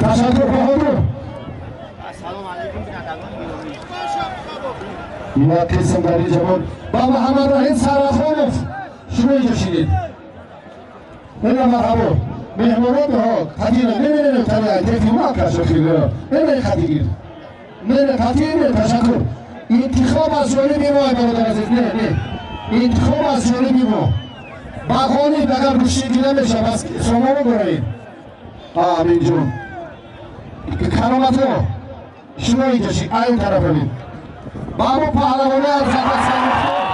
Ташаккур Баҳодур. Як қисм дар ин ҷавон ба Муҳаммадраҳим Сарахонов шумо инҷо шинед. Не, марҳабо. Меҳмонон ҳо қадира. Не, не, не, тари тефима кашо хиро. Не, не, қадигир. Не, не, қадир, не, ташаккур. Интихоб аз ҷониби мо, бародар азиз. Не, не. Интихоб аз ҷониби мо. Ба ғолиб агар гӯштӣ гира мешавад, пас сомоно дорем. Амин ҷон. Кароматро шумо инҷо ши, айн тараф равед. Ба мо паҳлавони арзанда Саймухтор.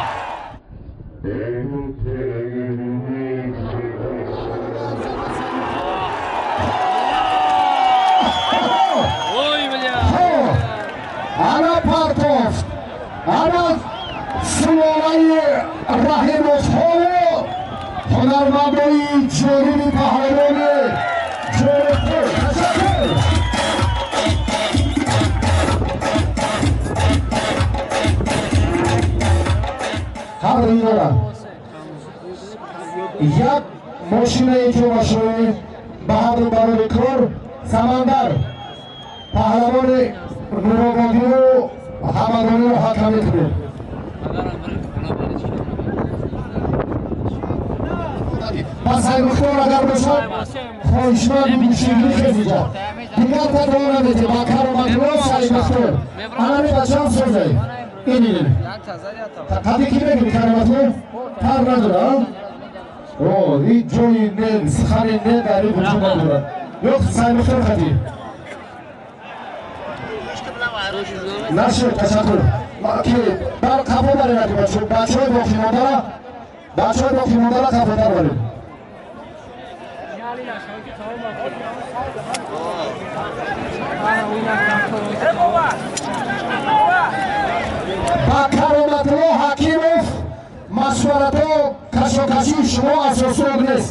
Ой, бля! Ана партофт. Ана сулолаи Раҳимовҳово ҳунармандои ҷолиби паҳлавони ҷолибпур. Ташаккур. Ҳар инора як мошинаи ҷомашӯӣ ба ҳарду барои кор. Самандар паҳлавони Нурободиро Ҳамадониро ҳакам мекунед. Пас Саймухтор агар бошад, хоҳишманди гӯштигирӣ хезиҷа. Дигар тадро наметем. Ба Кароматулло Саймухтор. Анами бачаам созай. Ин ин. Қади ки мегирӣ Кароматулло? Тар надора, а? О, ҳеҷ ҷои не, сухани не дар ин вуҷуд надорад. Ё Саймухтор қади. Нашуд, ташаккур. Ки бар қафо барем, бачаҳои боқимондара, бачаҳои боқимондара қафотар барем. Ба Кароматулло Ҳакимов машваратҳо, кашокашии шумо асосиёк нест.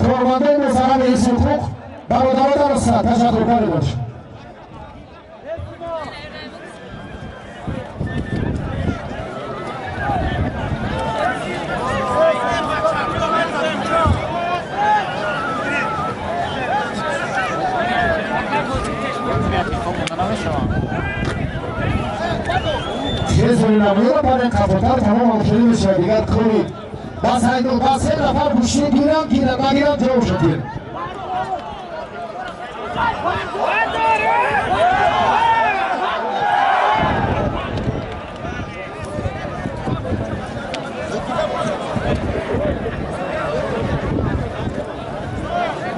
Кормандои муҳтарами ҳифзи ҳуқуқ, бародаро дароста, ташаккур бош. Хезури намоёро барен қафотар, тамом хеле мешавад. Дигар кори бас ҳайду ба се нафар гӯштӣ гиранд, гиранд, нагиранд, ҷавоб шудед.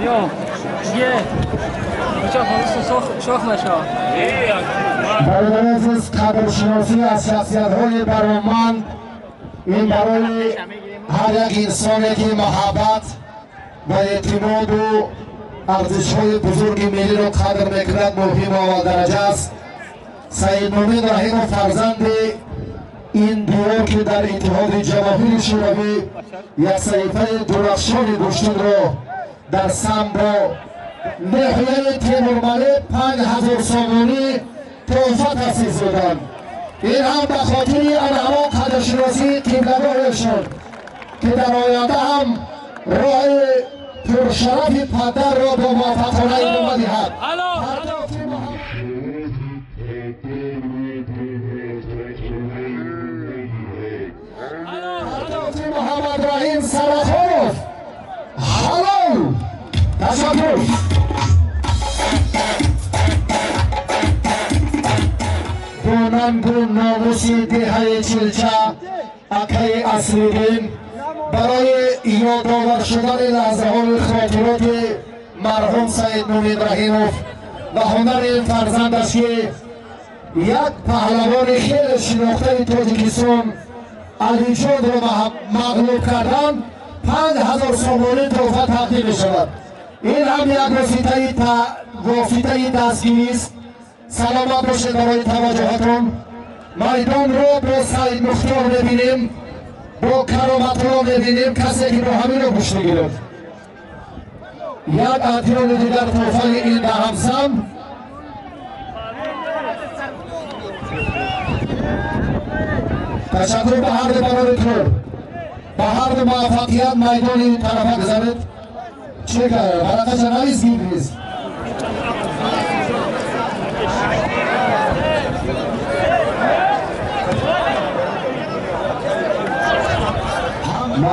Йо, е. Бача, шох наша. Бародари азиз, қадршиносӣ аз шахсиятҳои бароманд ин барои ҳар як инсоне ки муҳаббат ва эътимоду арзишҳои бузурги миллиро қадр мекунад, муҳиму аввалдараҷа аст. Саидмумин Раҳимов, фарзанди ин диёр, ки дар Иттиҳоди Ҷамоҳири Шӯравӣ як саҳифаи дурахшони гӯштинро дар самбо ноҳияи Темурмалик 5000 сомонӣ туҳфа таъсис доданд. Ин ҳам ба хотири ана ҳамон қадршиносии қиблагоҳешон, ки дар оянда ҳам роҳи пуршарафи падарро бо муваффақона идома диҳад. Муҳаммадраҳим Сарахонов. Ҳалол. Ташаккур. Бо нангу номуси деҳаи Чилча акаи Аслиддин барои ёдовар шудани лаҳзаҳои хотироти марҳум Саидмумин Раҳимов ва ҳунари ин фарзандаш, ки як паҳлавони хеле шинохтаи Тоҷикистон Алиҷонро мағлуб кардан, 5000 сомонӣ туҳфа тақдим мешавад. Ин ҳам як воситаи дастгирист. Саломат бошед барои таваҷҷӯҳатон. Майдонро бо Саидмухтор мебинем, бо Кароматулло мебинем, касе ки бо ҳаминро гӯштӣ гирифт. Як атиёни дигар туҳфаи ин ба ҳамсам. Ташаккур ба ҳарду барори кор, ба ҳарду муваффақият. Майдони ин тарафа гузаред. Чӣ кард? Варақаша навис, гирниз.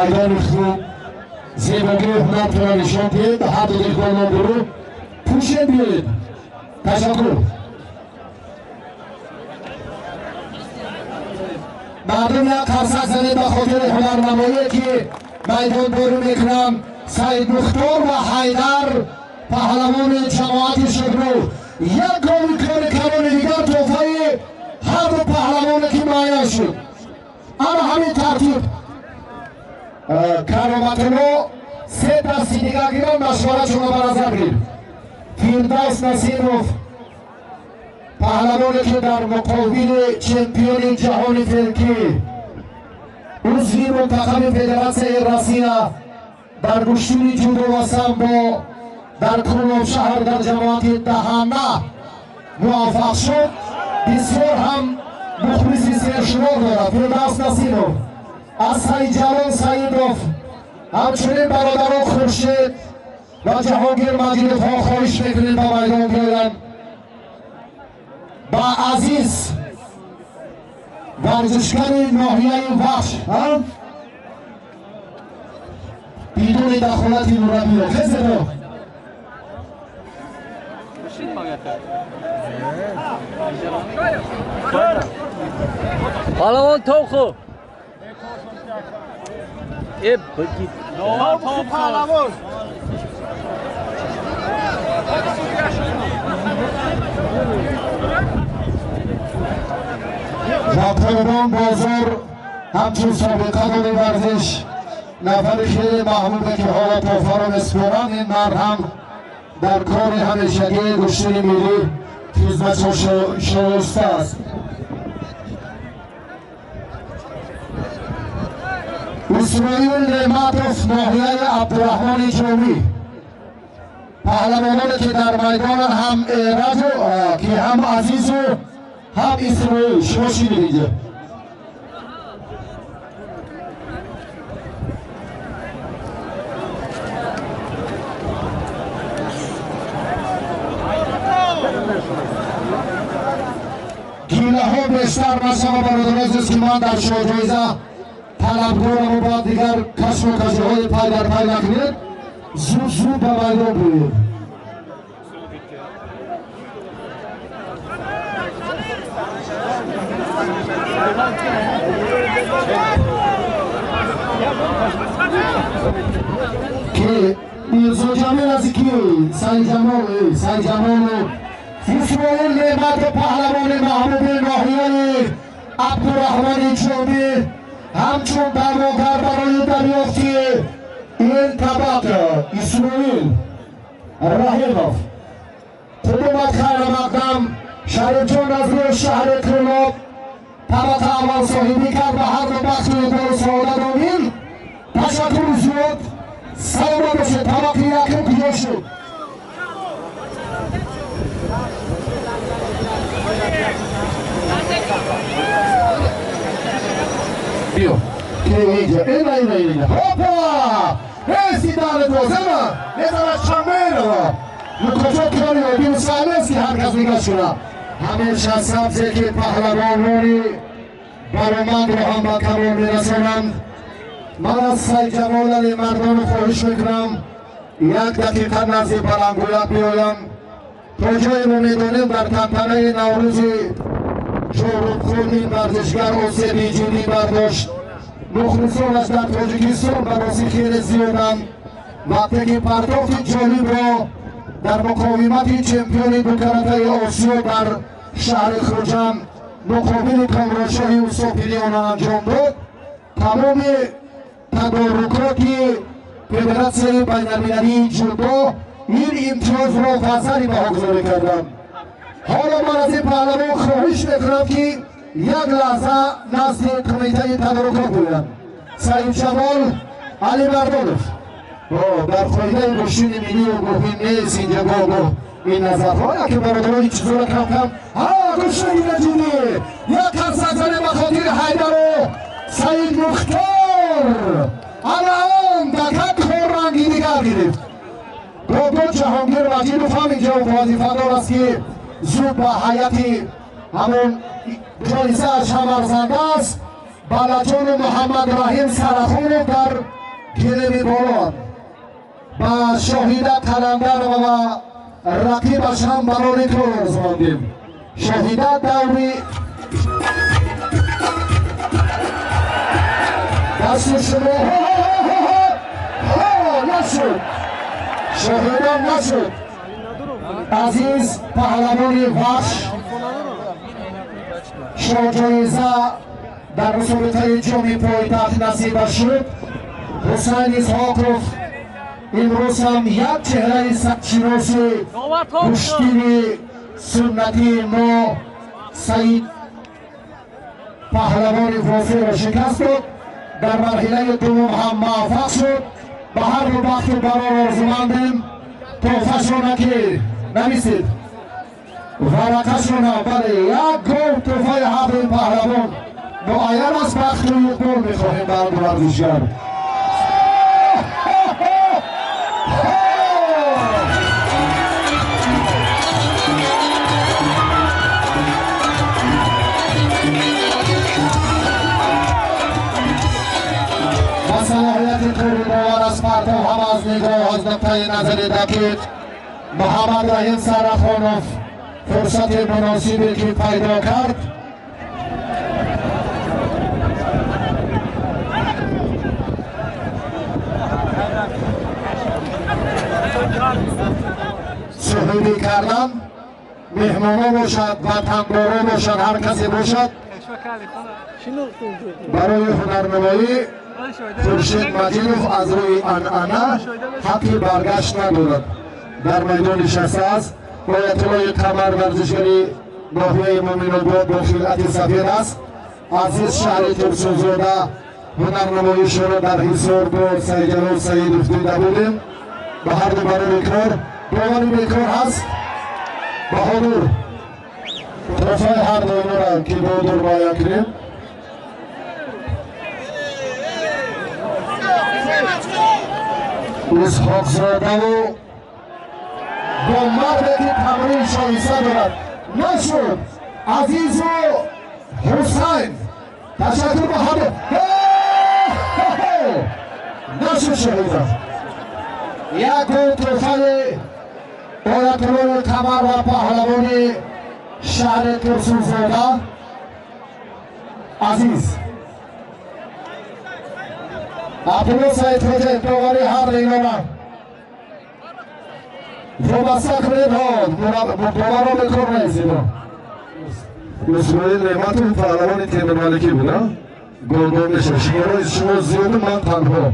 Майдони хуб зебогии ҳунартонро нишон диҳед. Ҳарду дилхоҳ буру пӯшед биёед. Ташаккур. Мардум як қарсак занед ба хотири ҳунарнамоие ки майдонборӣ мекунам. Саид Мухтор ва Ҳайдар паҳлавони ҷамоати Шугнур. Як голи кори калони дигар тӯҳфаи ҳарду паҳлавоне ки муайян шуд. Ана ҳамин тартиб Кароматулло се дасти дигар гиранд, машваратшонро ба назар гирифт. Фирдавс Насимов паҳлавоне ки дар муқобили чемпиони ҷаҳони фелкӣ, узви мунтахаби Федератсияи Россия дар гӯштини ҷудо ва самбо дар Кӯлоб шаҳр дар ҷамоати Даҳана муваффақ шуд, бисёр ҳам мухлиси сершумор дорад. Фирдавс Насимов аз Саидҷалол Саидов, ҳамчунин бародарон Хуршед ва Ҷаҳонгир Маҷидовҳо хоҳиш мекунем ба майдон биёянд. Ба Азиз варзишгари ноҳияи Вахш бидуни дахолати мураббиро хезедо. Паҳлавон Тоху. Э бигид. Паҳлавон. Ва Қурбон Бозор ҳамчун собиқадори варзиш, нафари хеле маҳбубе ки ҳоло тӯҳфаро месупоранд. Ин мард ҳам дар кори ҳамешагии гӯштини миллӣ хизматшо шоиста аст. Исмоил Неъматов, ноҳияи Абдураҳмони Ҷомӣ. Паҳлавононе ки дар майдонанд, ҳам Эраҷу ки ҳам Азизу ҳам Исмоил, шумо шинидед. Гилаҳо бештар нашава, бародарони азиз, ки ман дар шоҳҷоиза талабгораму баъд дигар кашму кашиҳои пай дар пай накунед. Зуд зуд ба майдон биёед. Ки Мирзоҷамил аз ки Сайҷамол, Сайҷамолу Исмоил Неъмату паҳлавони маҳбуби ноҳияи Абдураҳмони Ҷомӣ ҳамчун даъвогар барои дарёфти ин табақ Исмоил Раҳимов. Қудумат хайрамақдам. Шарифҷон Назриев, шаҳри Кӯлоб, табақа аввал соҳибӣ кард ва ҳарду бахти иқболу саодат омил. Ташаккури зиёд, саломат бошед. Табақи якум куҷо шуд? Биё ки инҷа, ина ина ина, ҳопа, ресидани дозема мезанад Шамелова. Куҷо кори обину саҳнест ки ҳар кас нигоҳ шуда. Ҳамеша сабзе ки паҳлавонони баромандро ҳам ба камол мерасонанд. Ман аз Сайҷамолали мардону хоҳиш мекунам як дақиқа назди баландгӯяк биёям. То ҷое мо медонем, дар тантанаи Наврӯзи Ҷорубхун ин варзишгар осеби ҷиддӣ бардошт. Мухлисонаш дар Тоҷикистон ба росӣ хеле зиёданд. Вақте ки партофти ҷолибро дар муқовимати чемпиони дукаратаи Осиё дар шаҳри Хуҷанд муқобили Комроншоҳи Усофилиён анҷом дод, тамоми тадорукоти Федератсияи байналмилалии ҷудо ин имтиёзро вазари баҳогузорӣ карданд. Ҳоло ман аз ин паҳлавон хоҳиш мекунам ки як лаҳза назди кумитаи тадорукот биёянд. Саидҷамол Алимардонов, дар қоидаи гӯштини миллию гурӯҳӣ нест инҷа гоҳ-гоҳ ин назарҳо, яке бародарони чизоро кам-кам. Ҳа, гӯштини наҷидӣ, як қарсак занем ба хотири Ҳайдару Саид Мухтор. Ана он дакак ранги дигар гирифт. Гоҳ-гоҳ Ҷаҳонгир Маҷидов ҳам инҷо вазифадор аст ки зуд ба ҳайати ҳамон ҷоизааш ҳам арзанда аст. Балаҷону Муҳаммадраҳим Сарахонов дар гилеми болоанд. Ба Шоҳида Қаландарова ва рақибаш ҳам барори кор орзумандем. Шоҳида даври дасти шумо нашуд, Шоҳида нашуд. Азиз паҳлавони Вахш шоҳҷоиза дар мусобиқаи ҷоми пойтахт насибаш шуд. Ҳусайн Исҳоқов имрӯз ҳам як чеҳраи саршиноси гӯштини суннатии мо Саид паҳлавони Воферо шикаст дод. Дар марҳилаи дуввум ҳам муваффақ шуд. Ба ҳар ду бахту барор орзумандем. Тӯҳфашона ки нависед, варақашона, бале, як гол тӯҳфаи ҳар дуи паҳлавон муайян аст. Бахту иқбол мехоҳем ба ҳар ду варзишгар. Ба салоҳияти қурбовар аз партов ҳам аз нигоҳ, аз нуқтаи назари дақиқ Муҳаммад Раҳим Сарахонов фурсати муносибе ки пайдо кард, соҳибӣ кардан. Меҳмоно бошад, ватандоро бошад, ҳар касе бошад, барои ҳунарнамоӣ Хуршед Маҷидов аз рӯи анъана ҳаққи баргашт надорад. Дар майдон нишастааст Оятуллои Қамар, варзишгари ноҳияи Муъминобод бо хилъати сафед аст. Азиз шаҳри Турсунзода ҳунарнамоишро дар Ҳисор бо Саидҷалол Саидов дида будем. Ба ҳар ду барори кор, бовари бекор ҳаст. Баҳодур, тӯҳфаи ҳар ду инора ки Баҳодур муайян кунем. Исҳоқзодаву бо марде ки тамрин шоиста дорад нашуд. Азизу Ҳусайн, ташаккур ба ҳар нашуд. Шоҳида як гол тӯҳфаи Оятуллои Қамар ва паҳлавони шаҳри Турсунзода Азиз. Абдулло Саидхоҷаев, довари ҳар инона вобаста кунед, доварро бекор наизида. Исроил Неъматов паҳлавони Темурмаликӣ буд, голгон мешавад. Шумораи шумо зиёду, ман танҳо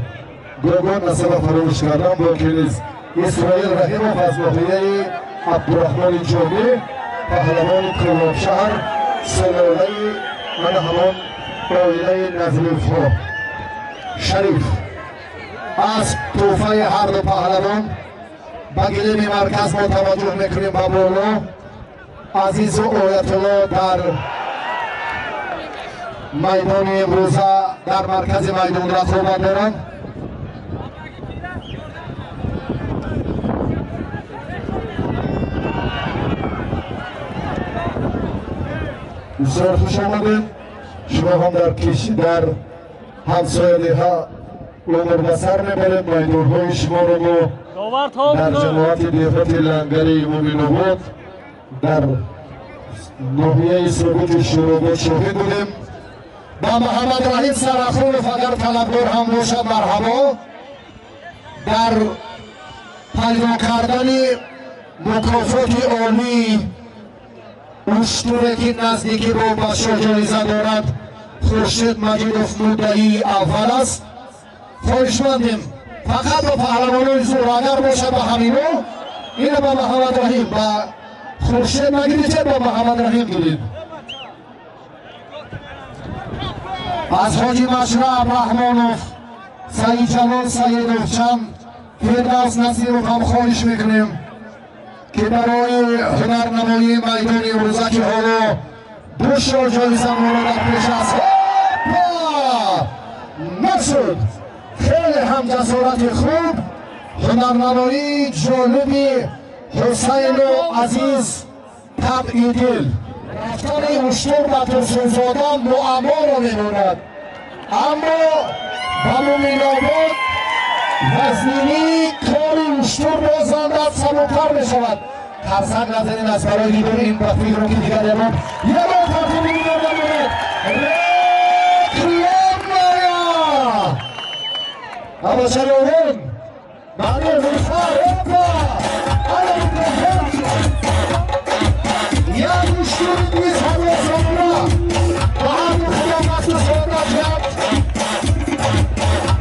голгон насаба фаромӯш кардам, боки низ. Исроил Раҳимов аз ноҳияи Абдураҳмони Ҷомӣ, паҳлавони Кӯлобшаҳр, сулолаи мана ҳамон оилаи Назлифҳо. Шариф аз тӯҳфаи ҳар ду паҳлавон. Ба гилеми марказ мо таваҷҷӯҳ мекунем, ба боло. Азизу Оятулло дар майдони имрӯза дар маркази майдон рақобат доранд. Бисёр хуш омадед. Шумо ҳам дар дар ҳамсоядиҳа умр ба сар мебаред. Майдонҳои шуморо мо дар ҷамоати деҳоти Лангари Муъминобод дар ноҳияи Собити Шӯробод шоҳид будем. Ба Муҳаммад Раҳим Сарахонов агар талабгор ҳам бошад, марҳабо. Дар пайдо кардани мукофоти олии уштуре ки наздикӣ бо ба шоҳҷоиза дорад, Хуршед Маҷидов муддаии аввал аст. Хоҳишмандем фақат ба паҳлавонои зур, агар бошад ба ҳамино, ина ба Муҳаммад Раҳим, ба Хуршед нагиред, ба Муҳаммад Раҳим гиред. Аз Ҳоҷи Машраб Раҳмонов, Саидҷалол Саидов, чанд Фирдавс Насиров ҳам хоҳиш мекунем, ки барои ҳунарнамоии майдони имрӯза, ки ҳоло ду шоҳҷоиза моро дар пеш аст. Нашуд. Хеле ҳам ҷасорати хуб, ҳунарнамоии ҷолиби Ҳусайну Азиз табъи дил. Рафтани уштур ба Турсунзода муамморо мемонад, аммо ба Муъминобод Вазнинии кори уштур боз ҳам сабуктар мешавад. Қарсак назанед аст барои дидори ин, ба фикром ки дигар ягон тартиби дидор намонад. Рекламная! Абашари овон! Маъни Муса, опа! Ана микрофон! Як уштури низ ҳазор сомона ба ҳарду Худо бахту саодат диҳад.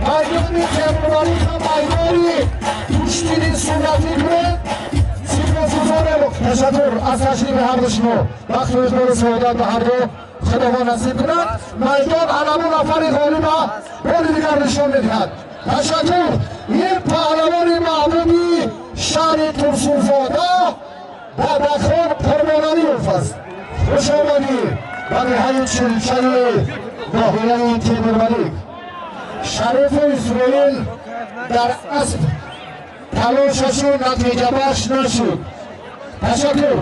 Майдони Темурмалика майдони пуштини суннатӣ кунед. Сипосгузорем, ташаккур аз ташрифи ҳарду шумо. Бахту иқболу саодат ба ҳарду Худованд насиб кунад. Майдон аламу нафари ғолиба бори дигар нишон медиҳад. Ташаккур. Ин паҳлавони маҳбуби шаҳри Турсунзода Бобахон Қурбоналиев аст. Хуш омадӣ ба деҳаи Чилчаи ноҳияи Темурмалик. Шарифу Исроил дар асп талошашон натиҷабахш нашуд. Ташаккур.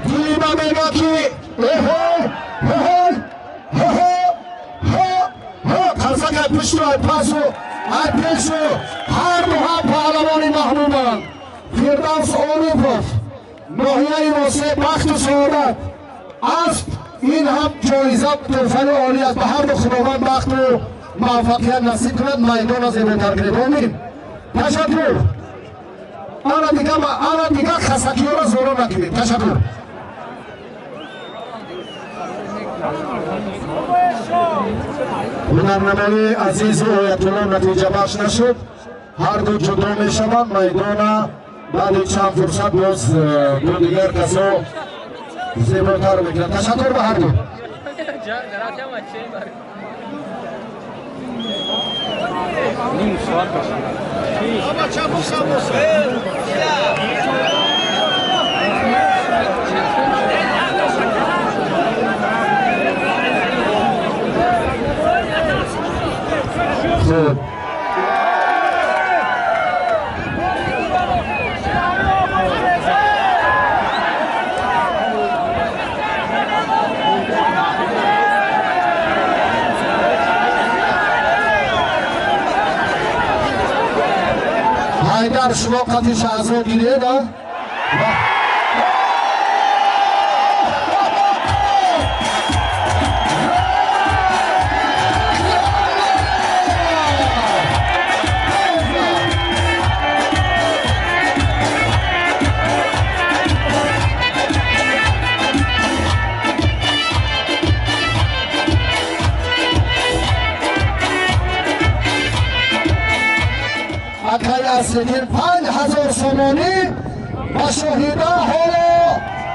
Дима мегӯяд ки эҳо ҳо ҳо ҳо ҳо. Қарсак ай пушту, ай пасу, ай пешу. Ҳар ду ҳам паҳлавони маҳбубанд. Фирдавс Орипов, ноҳияи Восе, бахту саодат. Асп ин ҳам ҷоиза, тӯҳфаи олӣ аст. Ба ҳарду Худованд бахту муваффақият насиб кунад. Майдона зеботар кунед. Омин. Ташаккур. Ана дигар хасакиёро зоро накунед. Ташаккур. Ҳунарнамоии азизу Оятулло натиҷабахш нашуд. Ҳарду ҷудо мешаванд. Майдона баъди чанд фурсат боз ду дигар касо зеботар мекунад. Ташаккур ба ҳарду. Ним соат. Хуб. Ҳайдар, шумо қати Шаҳзод гиред, а? Акай Аслиддин 5000 сомонӣ ба Шоҳида ҳоло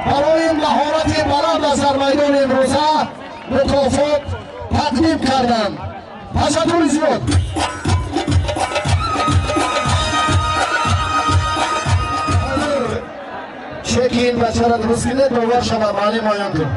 барои маҳорати баланд аз дар майдони имрӯза мукофот тақдим карданд. Ташаккури зиёд. Чеки ин бачаро дуруст кунед, бовар шавад, маъни муайян кун.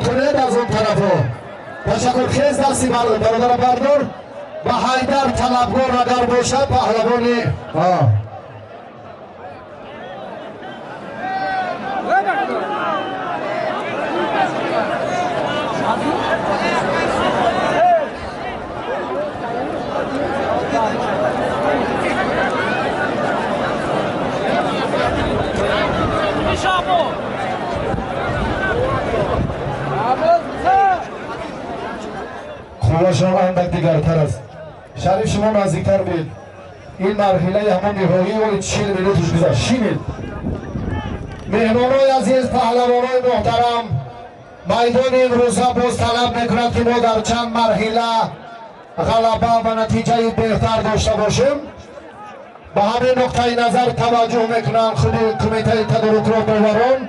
Кунед аз он тарафо. Ташаккур. Хез, дасти бародара бардор. Ба Ҳайдар талабгор агар бошад, паҳлавони. Қуввашон андак дигартар аст. Шариф, шумо наздиктар буд. Ин марҳилаи ҳамон ниҳоӣ, оли 40 минуташ гузашт. Шинед. Меҳмонои азиз, паҳлавонои муҳтарам, майдони имрӯза боз талаб мекунад, ки мо дар чанд марҳила ғалаба ва натиҷаи беҳтар дошта бошем. Ба ҳамин нуқтаи назар таваҷҷӯҳ мекунанд худи кумитаи тадорукрот доварон,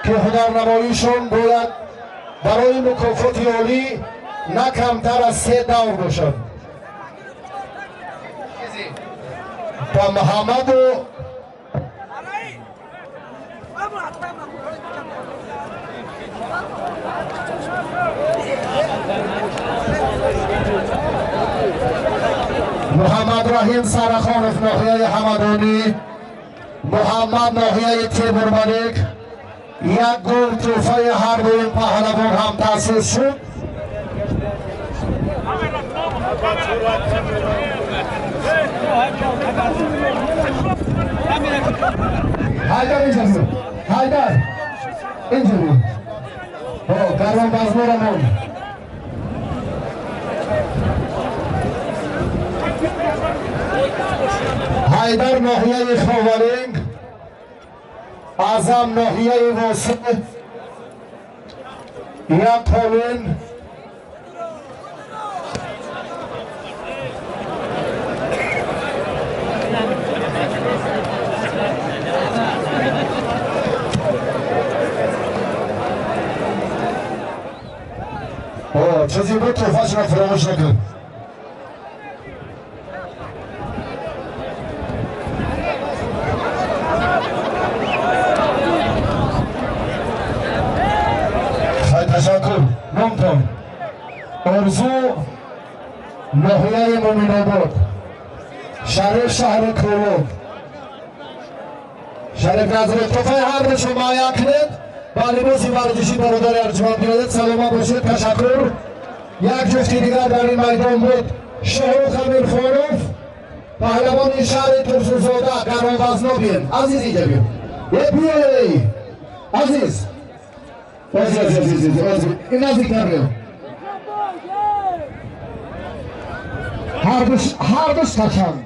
ки ҳунарнамоишон бояд барои мукофоти олӣ на камтар аз се давр бошад. Ба Муҳаммаду Муҳаммад Раҳим. Раҳим Сарахонов ноҳияи Ҳамадонӣ, Муҳаммад ноҳияи Темурмалик. Як гол тӯҳфаи ҳар дуи паҳлавон ҳам таъсис шуд. Ҳайдар инҷа биё, Ҳайдар инҷа биё. Гаронбазнора мон. Ҳайдар ноҳияи Ховалинг, Аъзам ноҳияи Восеъ, як қолин. Чизе буд тӯҳфашро фаромӯш накун. Хай, ташаккур. Номтон? Орзу ноҳияи Муминобод, Шариф шаҳри Кӯлоб. Шариф Назаров, тӯҳфаи ҳар душо муайян кунед. Ба либоси варзишӣ бародари арҷманд биёдед. Саломат бошед, ташаккур. Як ҷуфти дигар дар ин майдон буд. Шоҳрух Амирхонов, паҳлавони шаҳри Турсунзода, гаронвазно биен. Азиз, инҷа биё. Е биёй. Азиз. Азиз, азиз, азиз. Ин наздиктар биё. Ҳар душ қашанг.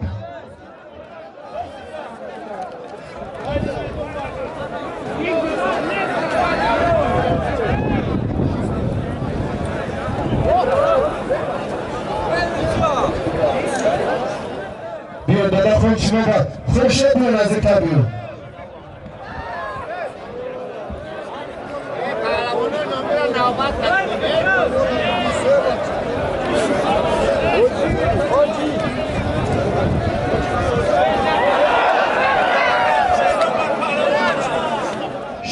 Биё, дада, хун шумо Хуршед, биё, наздиктар биё.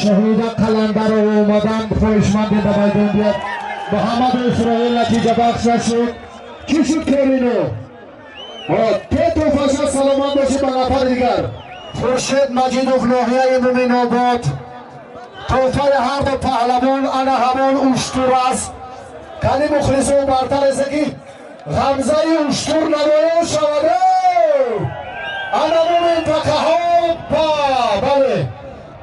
Шоҳида Қаландарова омадан, хоҳишманде ба майдон биёд. Муҳаммаду Исроил натиҷабахш нашуд. Чӣ шуд, Керино? Те тӯҳфаша, саломат бошед. Ба нафари дигар, Хуршед Маҷидов, ноҳияи Муминобод. Тӯҳфаи ҳарду паҳлавон ана ҳамон уштур аст. Кани мухлисо бартар аст, ки ғамзаи уштур намоён шавад. Ана минтақаҳо па, бале,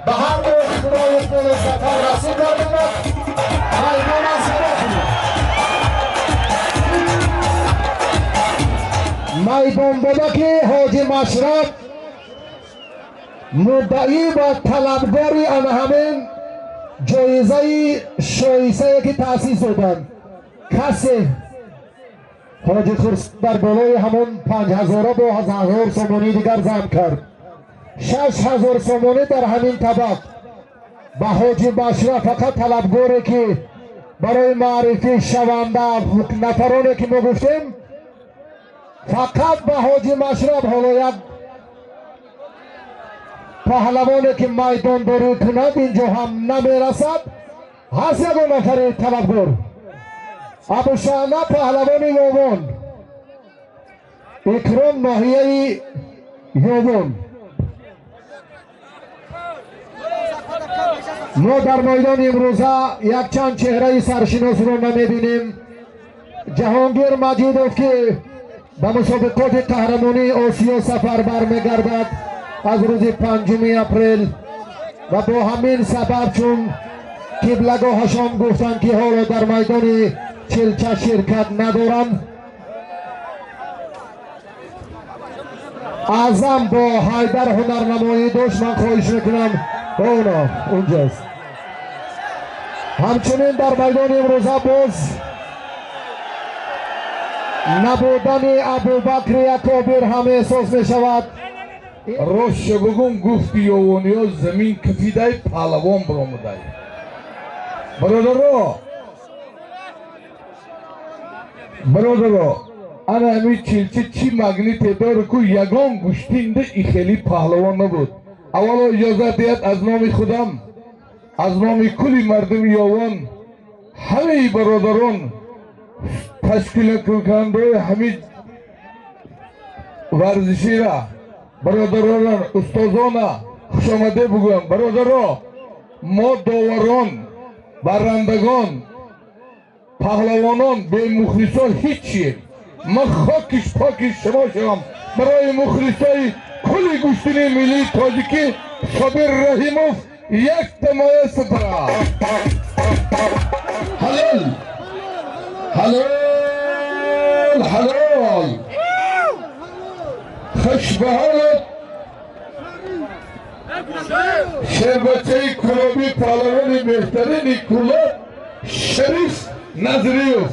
ба ҳар ду худои сафар насиб гардонад. Майдон аз кунед. Майдонбодаки Ҳоҷи Машраб муддаӣ ва талабгори ана ҳамин ҷоизаи шоистае, ки таъсис доданд. Касе Ҳоҷи Хурсанд дар болои ҳамон 5000-а бо 1000 сомонӣ дигар зам кард, 6000 сомонӣ дар ҳамин табақ ба Ҳоҷи Машраб. Фақат талабгоре, ки барои маърифӣ шаванда нафароне, ки мо гуфтем, фақат ба Ҳоҷи Машраб. Ҳоло як паҳлавоне, ки майдондорӣ кунад, инҷо ҳам намерасад. Ҳаст ягон нафари талабгор? Абушана, паҳлавони Ёвон, Икром, ноҳияи Ёвон. Мо дар майдони имрӯза якчанд чеҳраи саршиносро намебинем. Ҷаҳонгир Маҷидов, ки ба мусобиқоти қаҳрамонии Осиё сафар бармегардад аз рӯзи 5 апрел ва бо ҳамин сабаб, чун қиблагоҳашон гуфтанд, ки ҳоло дар майдони Чилча ширкат надорам. Аъзам бо Ҳайдар ҳунарнамоӣ дошт. Ман хоҳиш мекунам, оно унҷост. Ҳамчунин дар майдони имрӯза боз набудани Абубакри Акобир ҳам эҳсос мешавад. Ростша бугум, гуфти ёвониё, замин кафидай, паҳлавон биромадай. Бародаро, бародаро, ана ҳамин Чилча чӣ магните дору, ку ягон гӯштинда и хеле паҳлавон набуд. Аввало иҷозат диҳад, аз номи худам, аз номи кулли мардуми Ёвон, ҳамаи бародарон, ташкилкунандаои ҳамин Варзишира бародарон, устозона хушомаде бугӯям. Бародаро, мо доварон, баррандагон, паҳлавонон бемухлисо ҳичием. Ма хокиш покиш шумо шавам. Барои мухлисои кулли гӯштини миллии тоҷикӣ Собир Раҳимов якта маэстро. Ҳалол, ҳалол, ҳалол. Хуш ба ҳолат, шербачаи кулобӣ, паҳлавони беҳтарини кулоб Шариф Назриев.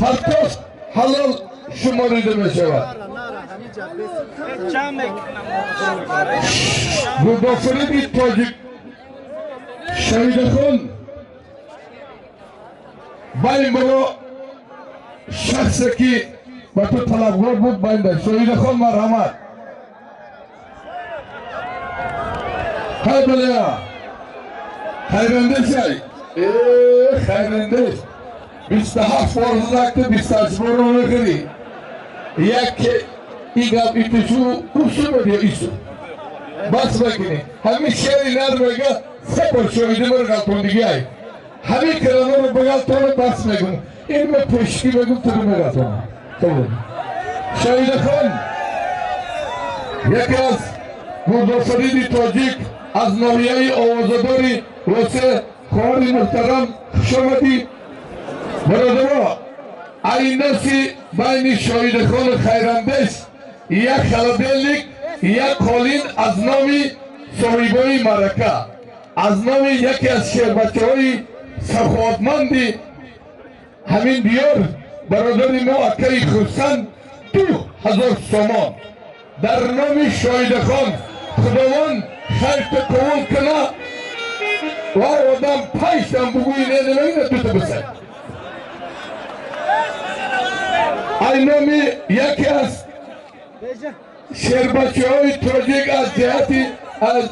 Партош ҳалол шуморида мешавад. Гулдофариди тоҷик Шаҳидахон байн боро шахсе ки ба ту талабгор буд байнда. Шоҳидахон, марҳамат. Ҳай баля, хайрандешай, хайрандеш. 27 бор задакти, 28 борро мехӯрӣ. Яке и гап итишу усу медиё ису. Бас мекунӣ. Ҳамин шери нар мега се бор шоҳиди мара ғалтондигиай. Ҳамин калимаро бағалтона бас мегум. Ин ма пешкӣ мегум, туро меғалтонам. Шоҳидахон яке аз гулдофариди тоҷик аз ноҳияи овозадори Восе. Хоҳари муҳтарам, хушомадӣ. Бародаро, айноси байни Шоҳидахону Хайрандеш як холодильник, як қолин аз номи соҳибои маърака, аз номи яке аз шербачаҳои саховатманди ҳамин диёр, бародари мо акаи Хурсанд, 2000 сомон дар номи Шоҳидахон. Худованд хайрта қабул куна ва одам панҷтан бугӯи не, дута бисад. Ай номи яке аз шербачаҳои тоҷик аз ҷиҳати аз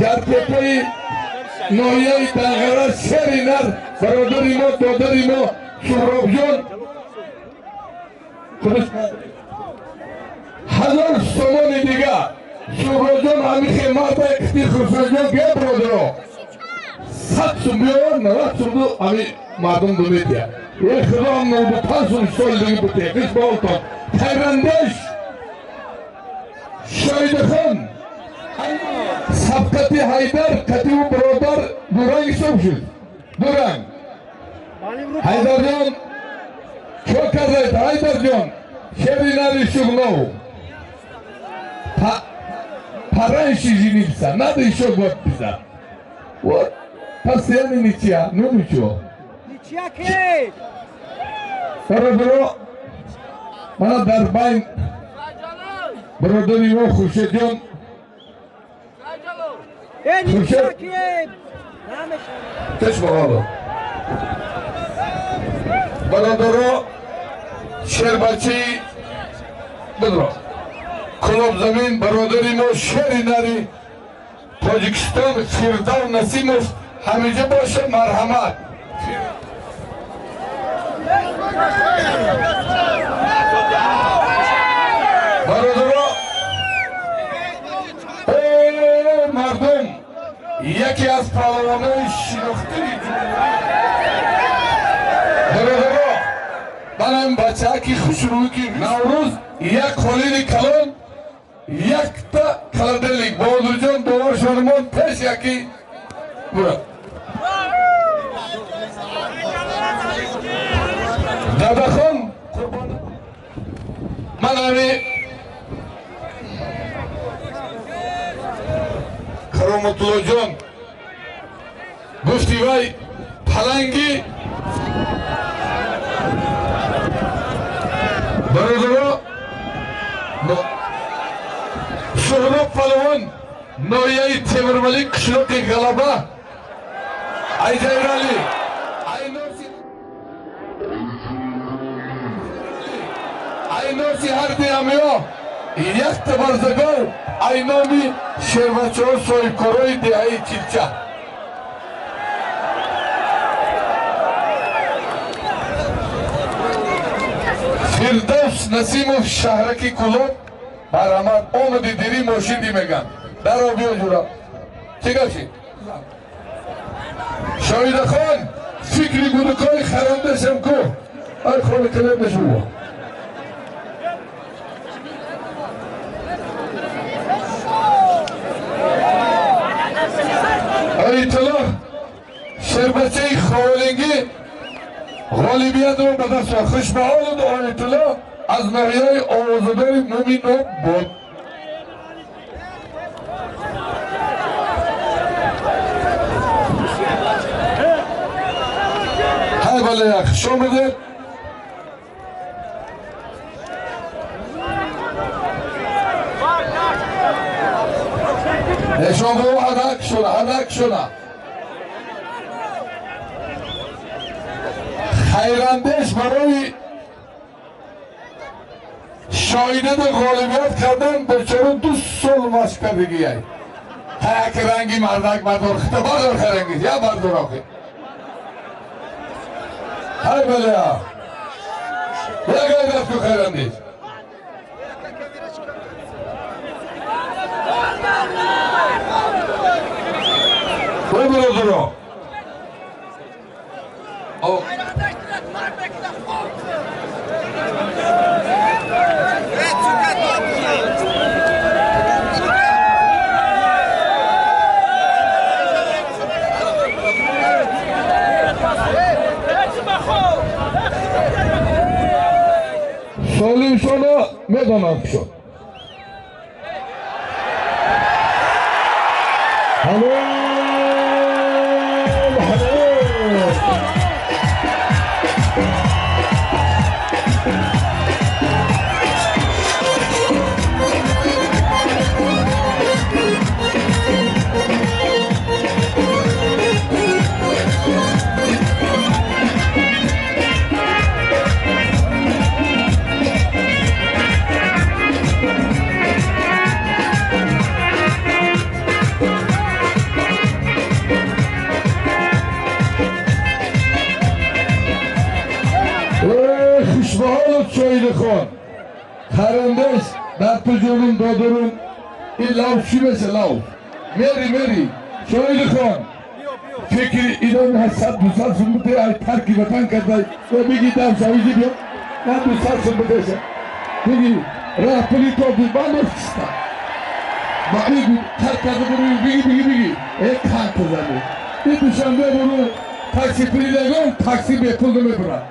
ҷартепаи ноҳияи Данғара, шери нар, бародари мо, додари мо Суҳробҷон, 1000 сомони дига. Суҳробҷон ҳамихе марда қити Хурсандҷон ге, бародаро, 100 сум биёвар, 90 сумду ҳами мардум ду метия. Е худо, 95 сум соли диги бутия. Қиш баолтон. Хайрандеш Шоҳидахон сабқати Ҳайдар қативу бародар дуранг ҳисоб шуд. Дуранг. Ҳайдарҷон, чо кардед, Ҳайдарҷон? Шери нари Шуғнов. Пораньше жениться, надо еще год писать. Вот, постоянно ничья, ну ничего. Ничья ки? Бародаро, мана дар байн бародари мо Хуршедҷон. Ничья ки? Пеш баҳоло. Бародаро, шербачаи бидро Кулобзамин, бародари мо, шери нари Тоҷикистон Фирдав Насимов ҳамиҷа боша, марҳамат. Бародаро, мардум, яке аз паҳлавонои шинохтаи бародаро, манам бачааки хушрӯй ки Наврӯз як қолини калон, якта холодильник. Баҳодурҷон, бовар шонмон пеш яки бурад. Дадахон, ман ҳами Кароматуллоҷон гуфти вай паланги. Бародаро, Суҳроб палвон, ноҳияи Темурмалик, қишлоқи Ғалаба, Айҷайралӣ, айноси ҳарди ҳамиё якта барзагов айноми шербачаҳо, соҳибкорои деҳаи Чилча. Фирдавс Насимов шаҳраки Кулоб марҳамат омади дири мошин ди меган. Даро биё ҷура. Чӣ гап шид? Шоидахон фикри гудукои харандашам ку. Ай холи калем мешува. Оятуллоҳ шербачаи ховалингӣ ғолибиятро ба даст овард. Хушбаҳолуд Оятуллоҳ аз ноҳияи овозадори Муминоб буд. Ҳай бале, хуш омадед. Нешон бо ҳадак шуна, ҳадак шуна. Хайрандеш барои шоҳидати ғолибият кардан бечора 2 сол машқ кардагиай. Ҳаяк ранги мардак бардор, хита бардор харанги, я бардор охи. Ҳай балеа. Я гайрат ку хайрандеш. Ой бародаро. Солимшоно медонам шуд. Хушбаҳолов Шоидахон харандеш дар туҷонум додарум ин лав чӣ меша лав мери мери Шоидахон фикри идоми 800-200 сум бите ай тарки ватан кардай ва биги дам шавизи биё на 200 сум битеша биги раҳ пули то бибандофтиста ба бигу тарк карда буру биги биги биги э канта зани ин Душанбе буру такси пули ягон такси бепул намебурад.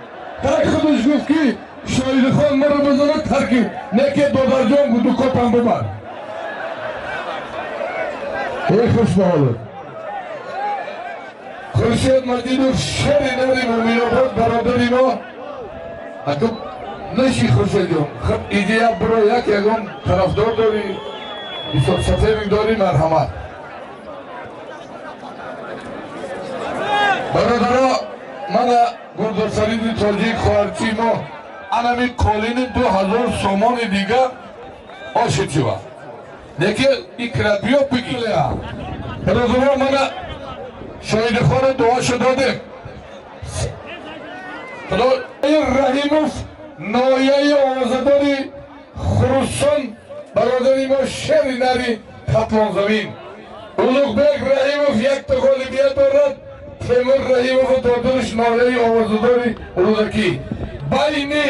Так худаш гуфт ки Шоидахон маро бизанад тарки неке додарҷон гудукотам бибар. Эй хушбаҳолуд Хуршед Маҷидов шери нари Муминобод бародари мо. Аку наши Хуршедҷон, хуб идея биро як ягон тарафдор дорӣ, бисёр саферик дорӣ, марҳамат. Бародаро, мана гурдосариди тоҷик хоҳарчи мо анами қолини 2000 сомони дига ошитива. Неки икрат биё биги. Бародаро, мана Шоидахона дуошо додем. Худои Раҳимов ноҳияи овозадори Хурусон бародари мо шери нари Хатлонзамин. Улуғбек Раҳимов якта ғолибият дорад. Темур Раҳимову додариш ноҳияи овозадори Рӯдакӣ. Байни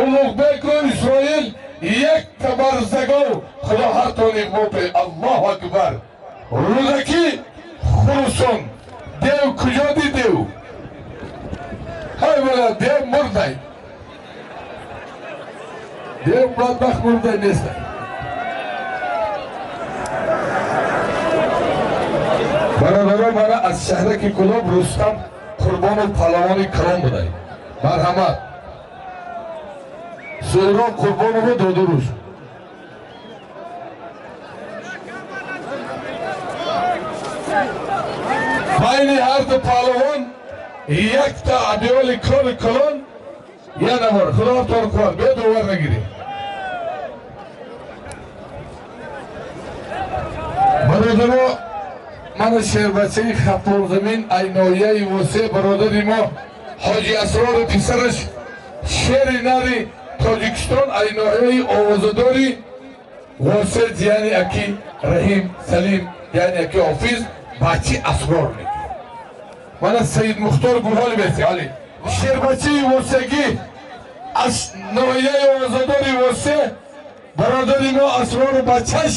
Улуғбеку Исроил якта барзагов. Худо ҳартон иқбол. Аллоҳу акбар. Рӯдакӣ Хурусон. Дев куҷо дидев? Ҳай вала дев мурдай. Дев бадбахт мурдай нестай. Бародарон, мана аз шаҳраки Кулоб Рустам Қурбонов паҳлавони калон будай. Марҳамат. Суҳроб Қурбонову додуруш. Байни ҳар ду паҳлавон якта адиёли кори калон я навор. Худо тор кувад, биё довар нагирӣ. Бародаро, мана шербачаи Хатлонзамин ай ноҳияи Восе бародари мо Ҳоҷи Асрору писараш шери нари Тоҷикистон ай ноҳияи овозадори Восел яъне аки Раҳим Салим яъне аки Ҳофиз бачи Асрор мекунад. Мана Саид Мухтор гурҳоли беси али шербачаи Восегӣ аз ноҳияи овозадори Восе бародари мо Асрору бачаш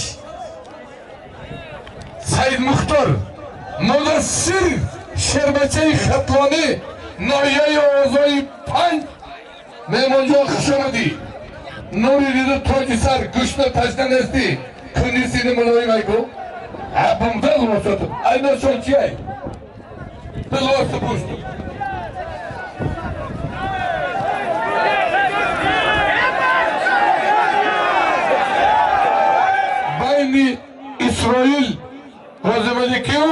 Саид Мухтор Мудассир шербачаи Хатлонӣ ноҳияи овозои 5 меҳмонҷон хуш омадӣ. Нури дида тоҷи сар гӯшна ташна нестӣ куни сини мулоим айку бумда либосату айношон чи ай ду либосу пӯшту байни Исроил Ғозималикию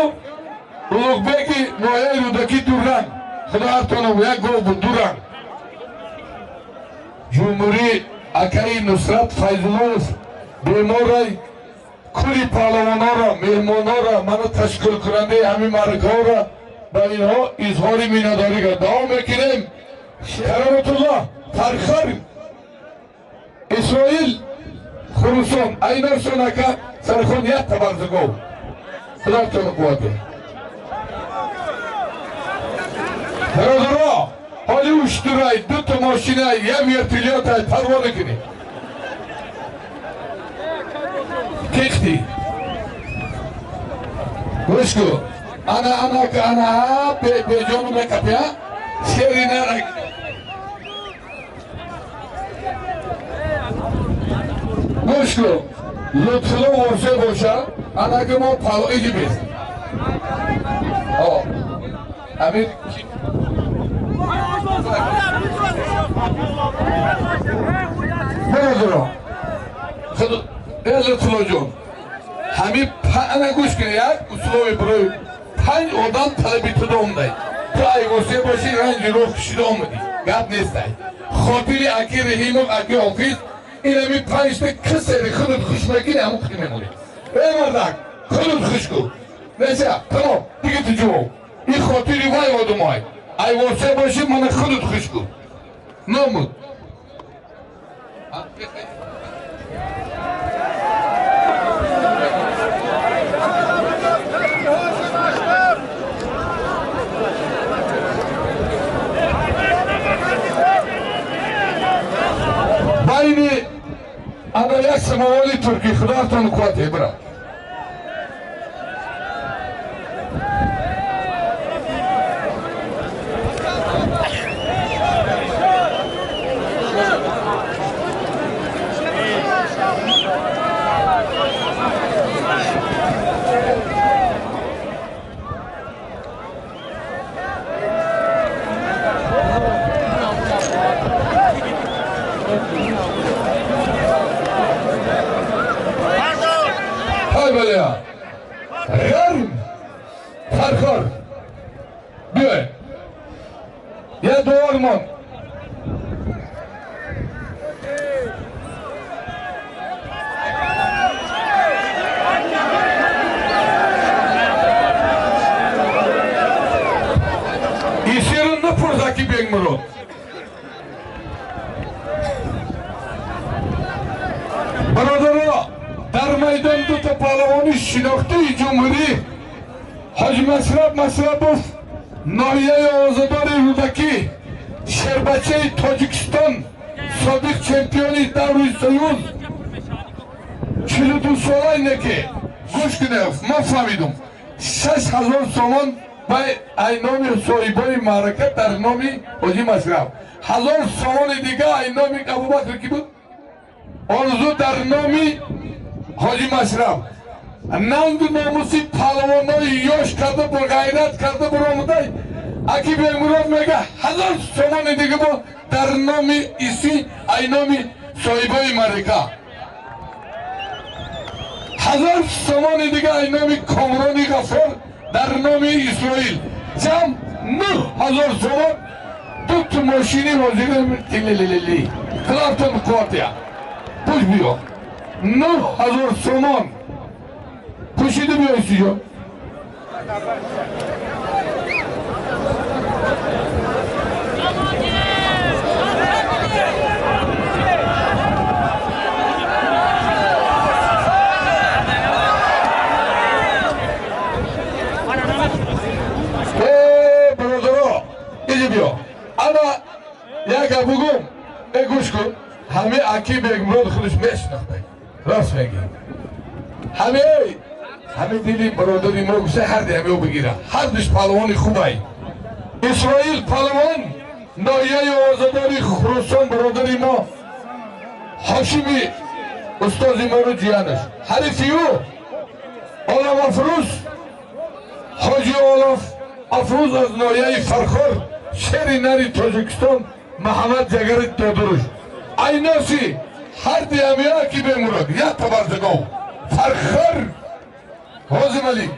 Улуғбеки ноҳияи Рӯдакӣ дуранг. Худо ҳартонам як гов буд дуранг. Ҷумҳурӣ акаи Нусрат Файзуллоев беморай кули паҳлавонҳоро меҳмонҳоро мана ташкилкунандаи ҳамин маъракаҳоро ба инҳо изҳори миннатдорӣ кард. Давом мекунем. Кароматулло Фархар Исроил Хурусон айнарсон ака сархон як табарзугов. Худотон қуввате. Бародаро ҳоли уштурай дута мошинай як вертолётай парво мекунӣ. Кехти. Гӯш кун. Ана ана ана беҷону мекапи а? Шери нарак. Гӯш кун. Лутфулло Восе боша, ана ки мо палоиди бест. Амир бародаро Лутфулло ҷон ҳамин ана гӯш кун як услуби барои 5 одам талаби туда омадай. Ту ай Восе бошӣ ранҷи роҳ кушида омадӣ. Гап нестай. Хотири аки Раҳимов аки Ҳофиз ин ҳамин 5та кисери худут хуш мекунӣ ҳамон хи мемонӣ. Эй мардак худут хуш кун. Неса тамом дига ту ҷавоб. Ин хотири вай одамой. Ай Восе бошӣ мана худут хуш кун. Номуд. Байни ана як самоволи туркӣ худоатон қувват бира. Ғарм Фархор биёй я дуормон исирун напурзаки Бегмурод. Бародаро дар майдон дута паҳлавони шинохтаи ҷумҳурӣ Ҳоҷи Масраб Масрабов ноҳияи овозадори Рӯдакӣ шербачаи Тоҷикистон собиқ чемпиони даври Союз 42 солаи неке гӯш кунед ман фаҳмидум 6000 сомон ай номи соҳибони маърака дар номи Ҳоҷи Масраб 1000 сомони дига ай номи Абубакр ки буд Орзу дар номи Ҳоҷи Машраб нангу номуси паҳлавонои ёш карда бо ғайрат карда баромадай аки Бегмурод мега 1000 сомони дига бо дар номи иси ай номи соҳибои маърака 1000 сомони дига ай номи Комрони Ғаффор дар номи Исроил ҷамъ 9000 сомон дута мошини ҳозира тилилили хилофтон қувватия пуш биё 9000 сомон пӯшида биёй сиҷо. Аки Бегмурод худаш мешинохт. Рост мегӣ. Ҳамин дили бародари мо гуфта ҳар ҳамиё бигира. Ҳар душ паҳлавони хубай. Исроил паҳлавон ноҳияи Озодори Хуросон бародари мо Ҳошими устози моро ҷиянаш. Ҳарифи ӯ Олам Афрӯз, Ҳоҷи Олаф Афрӯз аз ноҳияи Фархор, шери нари Тоҷикистон Муҳаммад Ҷагари Додуруш. Айноси ҳар диамия ки Бегмурод як табарзагов Фархор Ҳозималик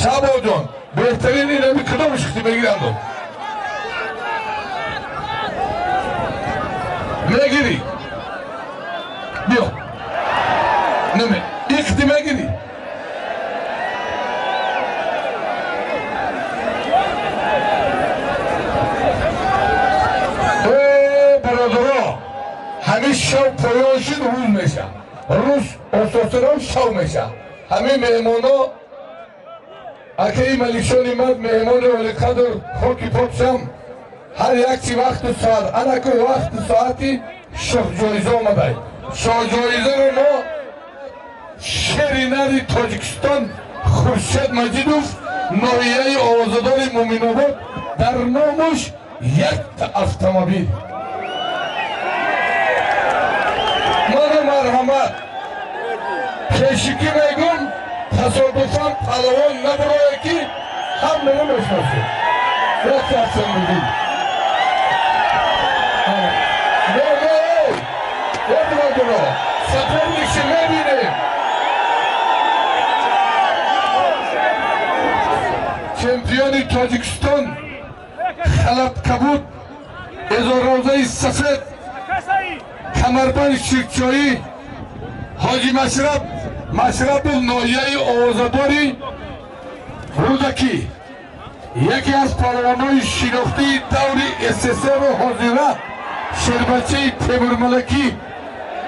Шаъбоҷон беҳтарин инами кадомаш хити мегиранд? Мегирӣ? Биё. Неме, ихти мегирӣ? Бародаро, ҳамин шав поён шуд, рӯз меша. Рӯз ососирам шав меша. Ҳамин меҳмоно акаи Маликшони мард меҳмони олиқадр хоки покшам ҳар якчи вақту соат анаку вақту соати шоҳҷоиза омадай. Шоҳҷоизаро мо шери нари Тоҷикистон Хуршед Маҷидов ноҳияи Овозадори Муъминобод дар номуш якта автомобил. Ману марҳамат пешикӣ мегум тасодуфан паҳлавон набурое ки ҳамаро мешиносед. Якта автомобил. Не, не, бародаро, соперникши мебинем. Чемпиони Тоҷикистон Халаткабуд эзорозаи сафед камарбани ширчоӣ Ҳоҷи Машраб Машрабов ноҳияи Овозадори Рӯдакӣ, яке аз паҳлавонои шинохтии даври СССР-ро ҳозира шербачаи Темурмалакӣ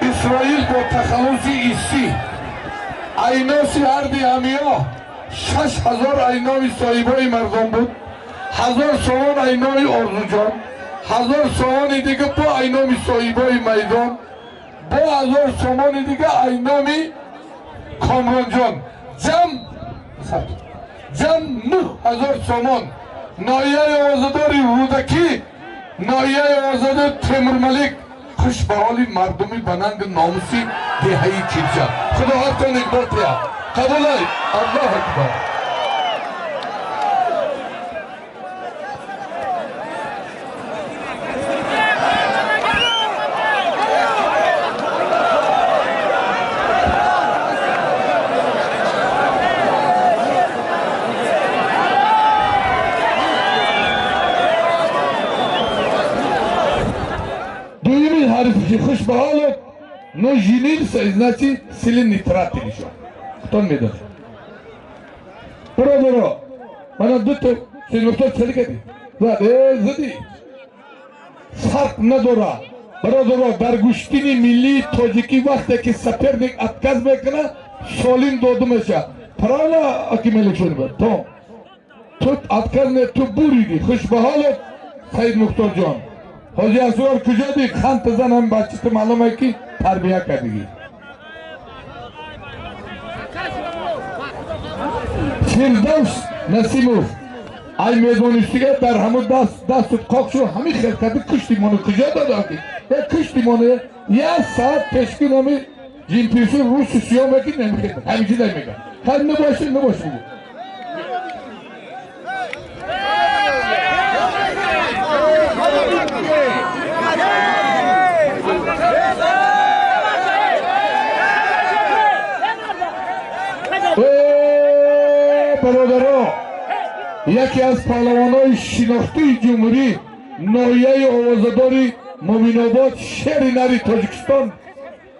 Исроил бо тахаллуси Исӣ. Айноси ҳарди ҳамиё 6000 айноми соҳибои мардон буд, 1000 сомон айноми Орзуҷон, 1000 сомони дига бо айноми соҳибои майдон, бо 1000 сомони дига айноми Комронҷон. Ҷамъ 9000 сомон. Ноҳияи Озодори Рӯдакӣ, ноҳияи Озодори Темурмалик. Хуш ба ҳоли мардуми бананги номуси деҳаи Чилча. Худо ҳартон иқбол диҳад. Қабулай. Аллоҳ акбар. Хуш ба ҳолат, но женился, значит, силы не тратили ещё. Кто медонад? Бародаро, мана дуто сенмухтор чали кардӣ? Зад, задӣ. Фарқ надорад. Бародаро, дар гӯштини миллии тоҷикӣ вақте ки соперник отказ мекунад, солим дода мешавад. Правильно, аки Меликшонибад? Том. Ту отказ не, ту буридӣ. Хуш ба ҳолат, Саид Мухторҷон. Ҳоҷи Асрор куҷо дид? Ханта зан ҳам бачата маълум е ки тарбия кардагӣ. Фирдавс Насимов ай медонистига дар ҳамон дасту қоқ шуд, ҳамин хел карди кушти моно куҷо дод аки? Я кушти моно як соат пешкин ҳами ҷинпирсу русу сиём аки намехел ҳамин чиз мегӯяд. Хай набоши, набоши. Бародаро, яке аз паҳлавонои шинохтии ҷумҳурӣ ноҳияи Овозадори Муъминобод шери нари Тоҷикистон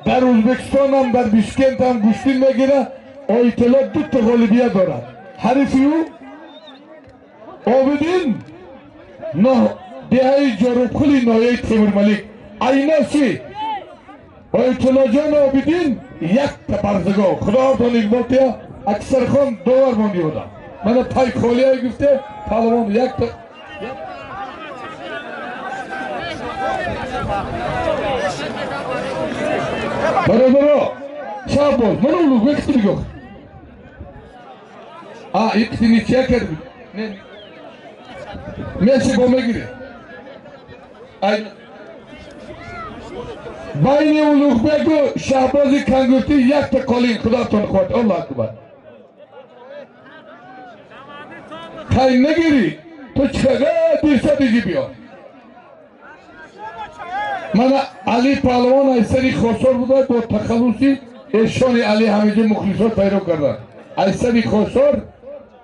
дар Ӯзбекистонам дар Бишкентам гӯштин мегирад. Оитило дута ғолибият дорад. Ҳарифи ӯ Обидин деҳаи Ҷорубқули ноҳияи Темурмалик. Айноси Оитилоҷон Обидин якта барзагов. Худоҳотон иқбол диҳад. Аксархон довар монди одам. Мана пай холия гуфте паҳлавон якта. Бародаро, Шаҳбоз, ман Улуғбек қити бигӯ. А, ин қити ничья кард. Не. Меше бо мегири. Ай байни Улуғбеку Шаҳбози Кангуртӣ якта қолин, худотон хоҳад. Аллоҳ акбар. Хай нагирӣ, ту чиқага дирса диги биё. Мана Али паҳлавон аз сари Хосор буда бо тахаллуси Эшони Али ҳамиҷа мухлисот пайдо карданд. Аз сари Хосор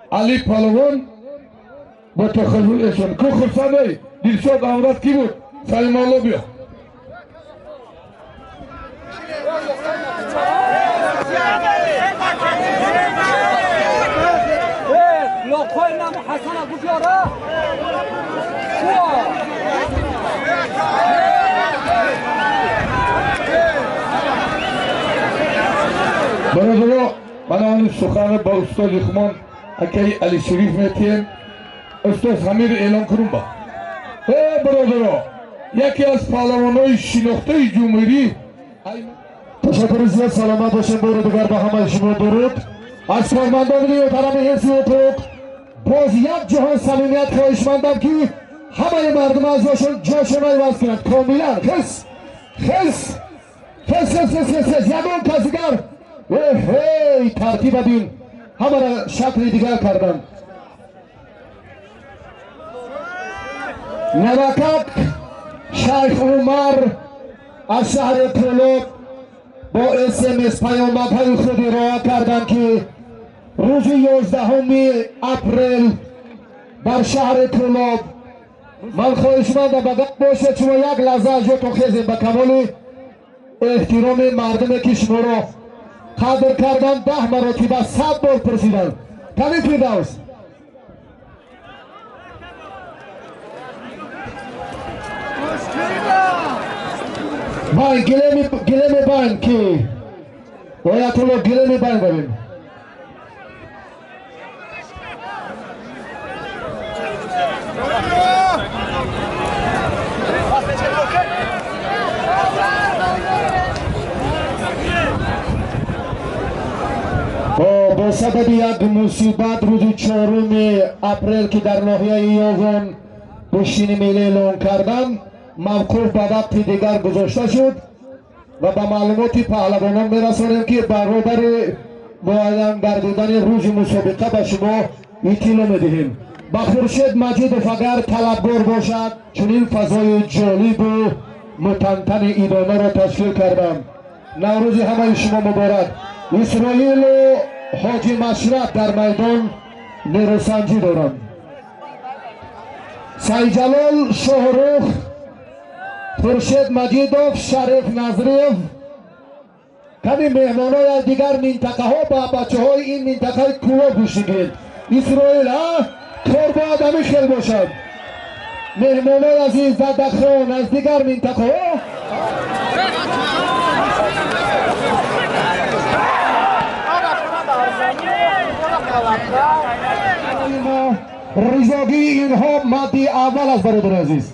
Али паҳлавон бо тахаллус Эшон. Ку хурсандей, Дилшод Амрат ки буд? Салималло биё. Лоқои нам Ҳасана гуфёра. Бародаро, мана он суханро ба устоди хумон акаи Алишериф метиҳем. Устод, ҳамиро эълон кунум ба. Э, бародаро, яке аз паҳлавонҳои шинохтаи ҷумҳурӣ. Ташаккури зиёд, саломат бошем. Бори дигар ба ҳамаи шумо дуруд. Аз кормандони муҳтарами ҳифзи ҳуқуқ боз як ҷаҳон самимият хоҳишмандам, ки ҳамаи мардум аз ҷошон иваз кунанд комилан. Хес хес хес хес хес хес хес, ягон кас дигар. Эҳей, тартиба бин, ҳамаро шакли дигар карданд. Навакак Шайх Умар аз шаҳри Кӯлоб бо СМС паёмакҳои худ ироа карданд, ки рӯзи 11 апрел бар шаҳри Кӯлоб. Ман хоҳишмандам, ба гап бошед, шумо як лаҳза аз ҷотон хезем ба камоли эҳтироми мардуме, ки шуморо қадр кардан, 10 маротиба 100 бор пурсиданд. Кани Фирдавс? Байн, гилеми байн, ки оятулло гилеми байн барем. Бо сабаби як мусибат рӯзи 4 апрел, ки дар ноҳияи Ёвон гӯштини миллӣ эълон карданд, мавқуф ба вақти дигар гузошта шуд ва ба маълумоти паҳлавонон мерасонем, ки баробари муайян гардидани рӯзи мусобиқа ба шумо иттилоъ медиҳем. Ба Хуршед Маҷидов агар талабгор бошад, чунин фазои ҷолибу мутантани идонаро ташкил кардам. Наврӯзи ҳамаи шумо муборак. Исроилу Ҳоҷи Машраб дар майдон нерӯсанҷӣ доранд. Сайҷалол Шоҳрух, Хуршед Маҷидов, Шариф Назриев, ками меҳмонои аз дигар минтақаҳо ба бачаҳои ин минтақаи Кӯлоб гӯш мегиред. Исроил, а кор бояд ҳамин хел бошад. Меҳмонои азиз Задахон аз дигар минтақаҳо. Ризогии инҳо мадди аввал аст, бародари азиз.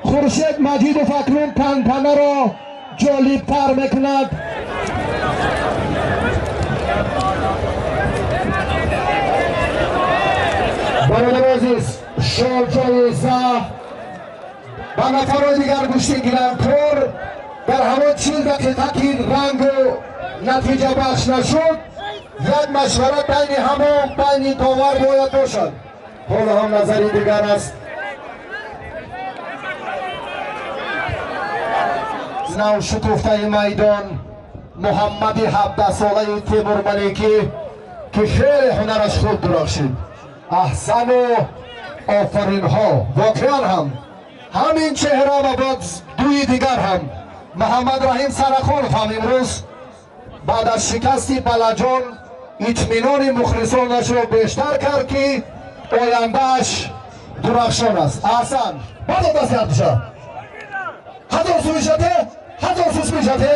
Хуршед Маҷидов акнун тантанаро ҷолибтар мекунад. Бародари азиз, шолҷоиза ба нафарои дигар гӯштин гиранд. Кор дар ҳамон 40 дақиқа, ки рангу натиҷабахш нашуд, як машварат байни ҳамон байни довар бояд бошад. Ҳоло ҳам назари дигар аст. Нав шукуфтаи майдон Муҳаммади 17-солаи Темурмаликӣ, ки хеле ҳунараш хуб дурахшид. Аҳсану офаринҳо. Воқеан ҳам ҳамин чеҳра ва боз дуи дигар ҳам Муҳаммад Раҳим Сарахонов ҳам имрӯз баъд аз шикасти Балаҷон итминони мухлисонашро бештар кард, ки ояндааш дурахшон аст. Аҳсан, бадо даст кардиша. Ҳазор сум мешате? Ҳазор сум мешате?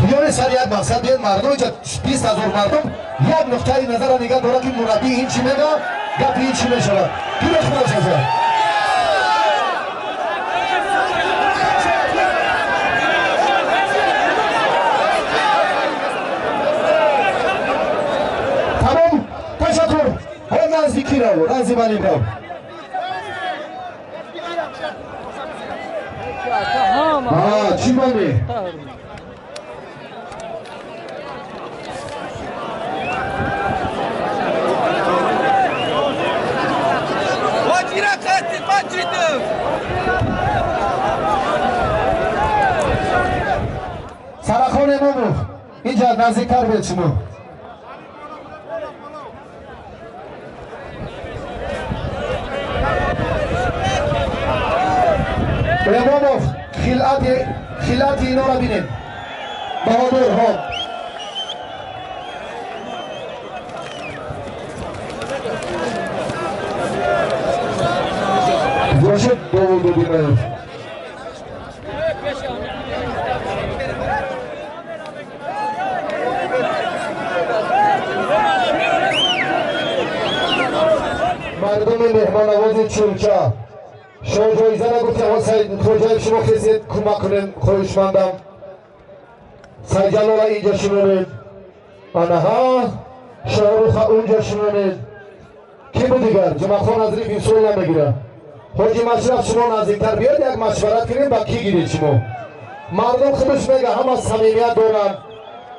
Биёре сари як мақсад биёед, мардум инҷа 20 000 мардум як нуқтаи назарро нигаҳ дорад, ки мураббӣ ин чӣ мега, Гапи ин чӣ мешавад? Гирифт худаш. Тамом, ташаккур. Ҳо наздикӣ рав, назди малим рав. Чӣ монӣ? Сарахон Эмомов, инҷа наздиктар биёд шумо. Эмомов, хилати инора бинед. Баҳодур, ҳо. Бошед довул додинаев. Мардуми меҳмоннавози Чулча шоҳҷоиза нагуфтем, Хоҷаев шумо хезед кӯмак кунем, хоҳишмандам. Сайҷалола инҷа шинонед, анаҳа Шоҳруха унҷа шинонед. Ки буд дигар? Ҷумъахон аз риф инсол намегирад. Ҳоҷи Машраф, шумо наздиктар биёед, як машварат кунем, ба кӣ гиред шумо. Мардум худаш мега, ҳама самимият доранд,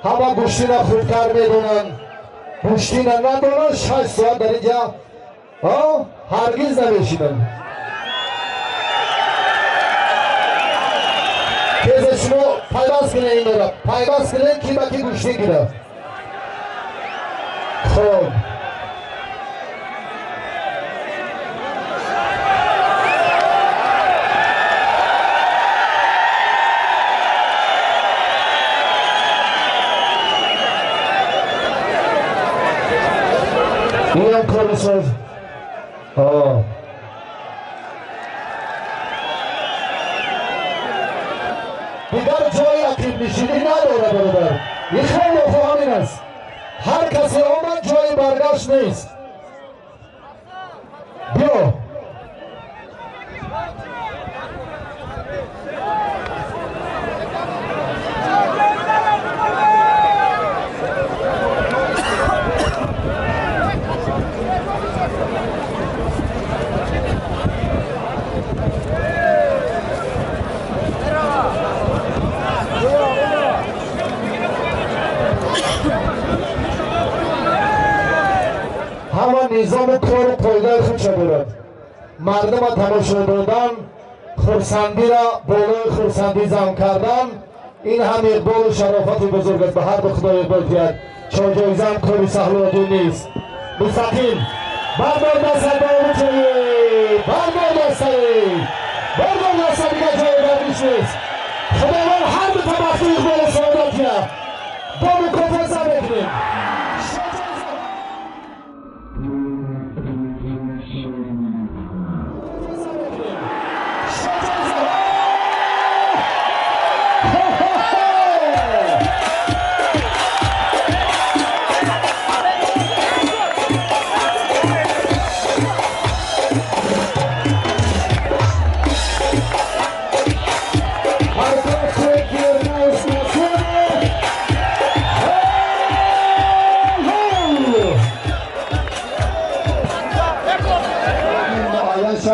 ҳама гӯштина хубтар медонанд, гӯштина надонанд 6 соат дар инҷа ҳаргиз намешинанд. Тезе шумо пайваст кунед инора, пайваст кунед, ки ба ки гӯштӣ гирад. Хоб, инам корисоз. Дигар ҷои ақибнишинӣ надорад, бародар. Ин хеле ҳамин аст. Ҳар касе омад, ҷои баргашт нест. Биё. Ҳама низому кору қоидаи худша дорад. Мардума тамошо додан, хурсандира болои хурсандӣ зам кардан, ин ҳам иқболу шарофати бузург аст. Ба ҳар ду Худо иқбол диҳад. Чун ҷоизаам кори саҳлу оддӣ нест. Мустақим бардор дастат, бардор дастаи, бардор даста, дигар ҷои гардиш нест. Худованд ҳар ду табахту иқболу саодат диҳад. Бо мукофот зам мекунем.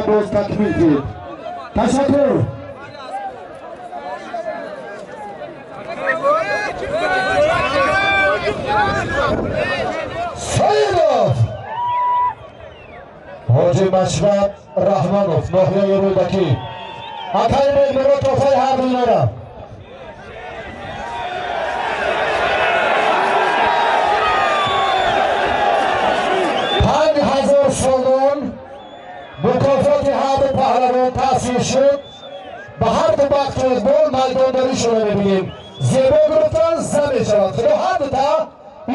Боз такмил дид. Ташаккур. Саидов Ҳоҷи Машраб Раҳмонов, ноҳияи Рӯдакӣ. Акай Бегмурод, тӯҳфаи ҳар дуинора. 5000 сомон мукофоти ҳар ду паҳлавон таъсир шуд. Ба ҳар ду бахту иқбол майдондоришонро мебинем. Зебо гирифтан зам мешавад. Худо ҳар дута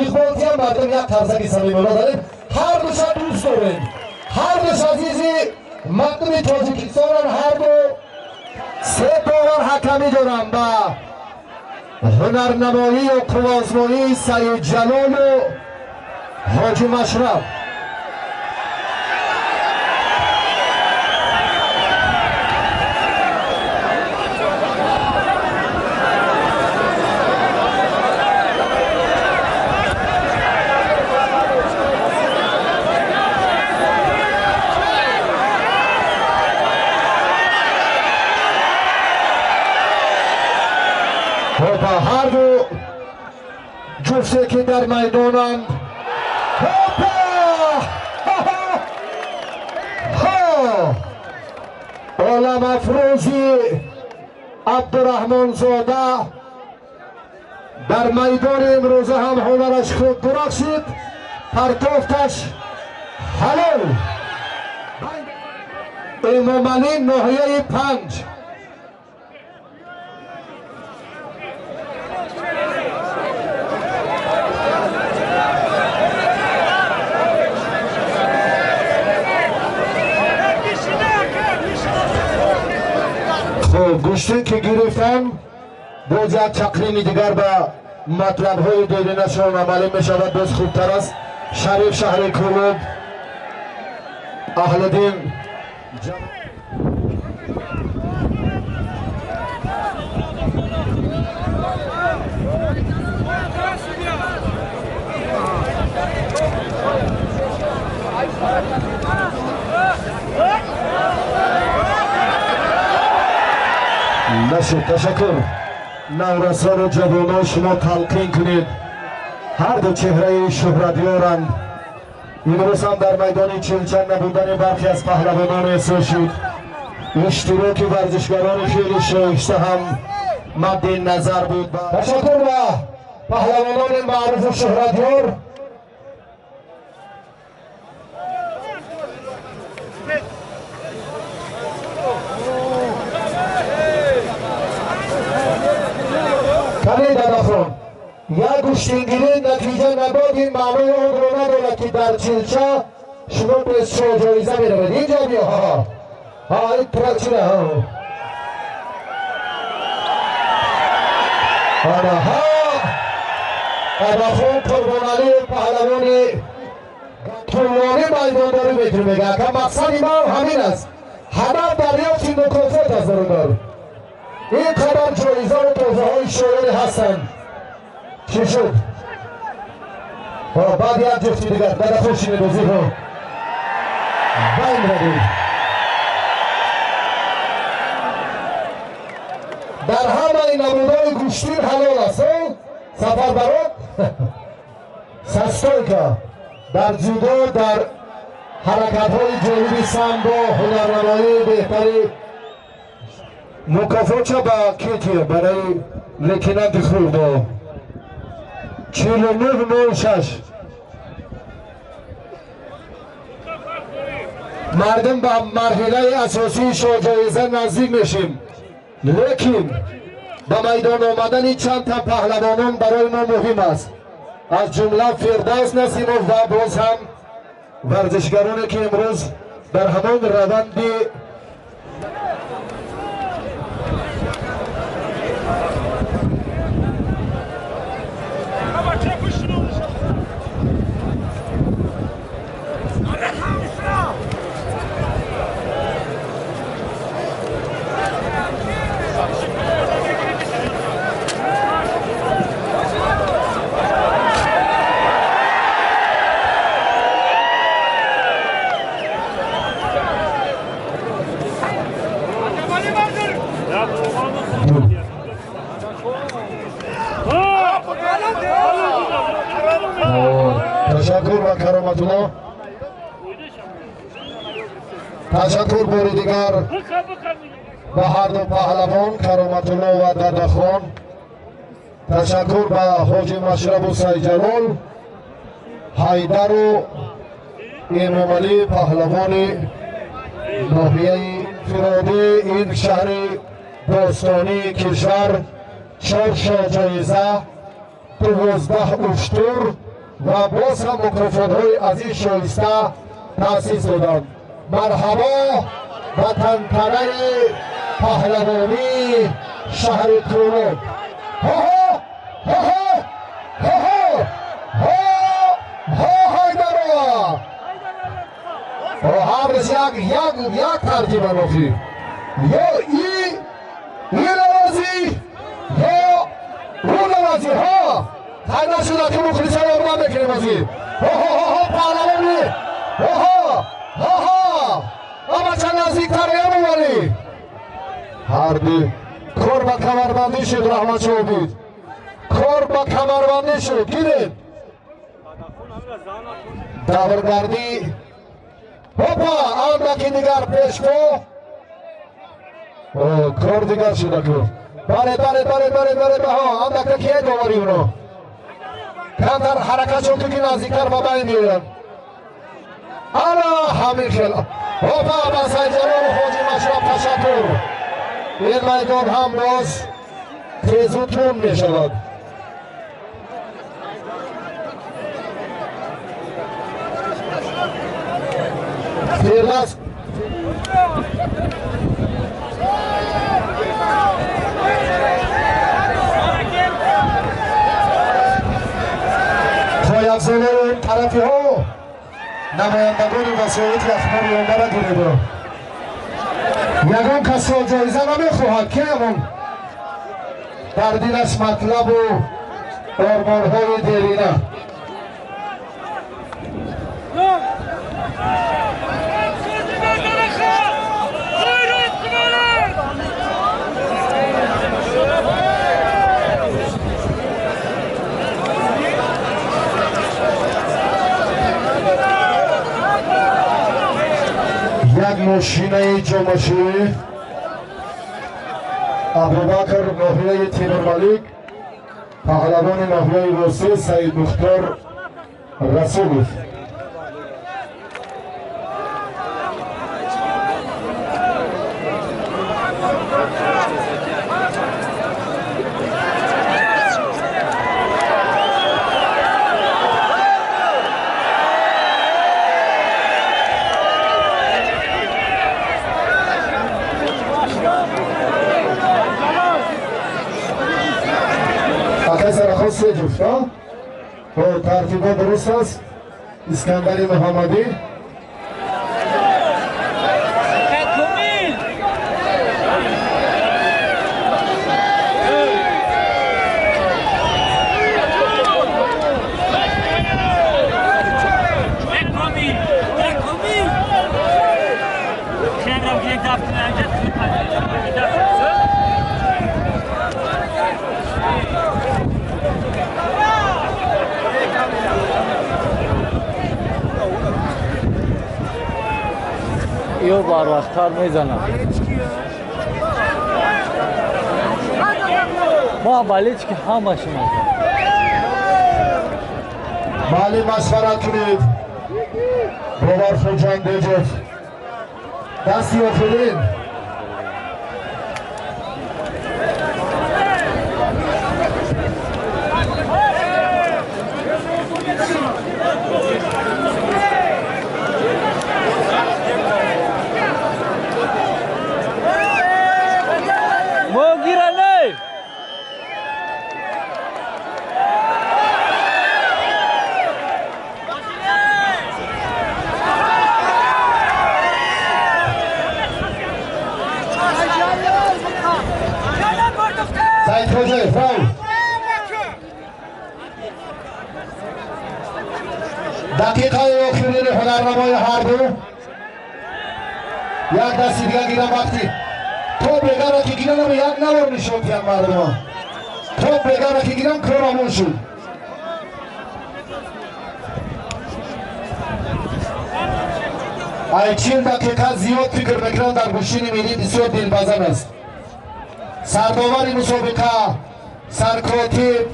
иқболтиям. Мардум як қарзаки самимона дорем, ҳар душа дӯст дорем, ҳар душ азизи мардуми Тоҷикистонан. Ҳар ду се бовар ҳакамӣ дорам ба ҳунарнамоию қувваозмоии Саидҷалолу Ҳоҷи Машраб. Хопа, ҳар ду ҷуфте ки дар майдонанд. Хопа! Ҳо! Оламафрӯзи Абдураҳмонзода дар майдони имрӯза ҳам ҳунараш хуб дурахшид. Партофташ ҳалол. Эмомалӣ ноҳияи 5. Хуб, гӯштин ки гирифтам, боз як чақрини дигар ба матлабҳои деринашон амалӣ мешавад, боз хубтар аст. Шариф шаҳри Кӯлоб, Аҳлиддин. Нашуд. Ташаккур. Наврасону ҷавонон, шумо талқин кунед. Ҳар ду чеҳраи шӯҳратёранд. Имрӯз ҳам дар майдони Чилча набудани бархе аз паҳлавонон эҳсос шуд. Иштироки варзишгарони хеле шоиста ҳам мадди назар буд. Ташаккур ба паҳлавонони маъруфу шӯҳратёр. Кани Дадахон, як гӯштингирӣ натиҷа надод, ин маънои онро надорад, ки дар Чилча шумо без шоҳҷоиза меравед. Инҷа биё. Ҳа, ин туракчира. Ана ҳа, Дадахон Қурбоналиев паҳлавони тӯлонӣ майдондорӣ мекунад. Мега, ака, мақсади ман ҳамин аст. Ҳадаф дарёфти мукофот аст, бародар. Ин қадар ҷоизаву тӯҳфаҳои шоире ҳастанд. Чӣ шуд? Баъд як ҷуфти дигар. Дадахон, шинед, озиҳо байн равед. Дар ҳамаи намудҳои гӯштин ҳалол аст. Сафарбарот састойка дар ҷудо, дар ҳаракатҳои ҷолиби самбо, ҳунарнамоии беҳтари мукофотча ба кетия барои лейтенанти хурдо. 49.06. Мардум, ба марҳилаи асосии шоҳҷоиза наздик мешим, лекин ба майдон омадани чанд тан паҳлавонон барои мо муҳим аст, аз ҷумла Фирдавс Насимов ва боз ҳам варзишгароне, ки имрӯз дар ҳамон раванди Ташаккур ба Кароматулло. Ташаккур бори дигар ба ҳар ду паҳлавон Кароматулло ва Дадахон. Ташаккур ба ҳоҷи Машрабу Сайҷалол, Ҳайдару Эмомалӣ, паҳлавони ноҳияи фиродӣ ин шаҳри бостонии кишвар. 4 шоҳҷоиза, 12 уштур ва боз ҳам мукофотҳои азиз шоиста таъсис доданд. Марҳабо ба тантанаи паҳлавонии шаҳри Кӯлоб. Ҳо ҳо ҳо ҳо ҳо ҳо, Ҳайдарова! Ҳар як як як тартиба нофӣ. Ё и навозӣ, ё ӯ навозӣ. Ҳо, тай нашуда, ки мухлисон обрам мекунем озӣ. Ҳо ҳо ҳо ҳо, паҳлавони. Ҳо ҳо ҳо ҳо, ама чанд наздиктар, Эмомалӣ. Ҳар ду Кор ба камарбандӣ шуд, Раҳматшоҳ. Кор ба камарбандӣ шуд. Гиред. Давргардӣ. Ҳопа, андаки дигар пешпо. Кор дигар шуда ку. Баред, баред, баред, баред, баред, баҳо. Андака кие доварӣ уно? Камтар ҳаракат шуд ки наздиктар ба байн биёянд. Ана ҳамин хел. Ҳопа, ба Сайдҷалолу Ҳоҷи Машраб ташаккур. Ин майдон ҳам боз тезу тун мешавад. Фирдавс пойафзолои тарафиҳо намояндагони васоити ахбори омара гиребо. Ягон касро ҷоиза намехоҳад, ки ягон дар дилаш матлабу ормонҳои дерина. Як мошинаи ҷомашӯӣ Абубакр ноҳияи Темурмалик, паҳлавони ноҳияи Восеъ Саид Мухтор Расулов. Тартибо дуруст аст. Искандари Муҳаммадӣ. Ё барвақттар мезанам. Ма болельщики ҳамашон. Мали машварат кунед. Бовар Хуҷандеҷов. Дасти охирин. Дақиқаи охирини ҳунарнамои ҳарду. Як дасти дига гирам вақти то бегара ки гиранам як навор нишон диҳам мардума. То бегара ки гирам корамон шуд. Ай 40 дақиқа зиёд фикр мекунам дар гӯштини миллӣ бисёр дилбазан аст. Сардовари мусобиқа, саркотиб,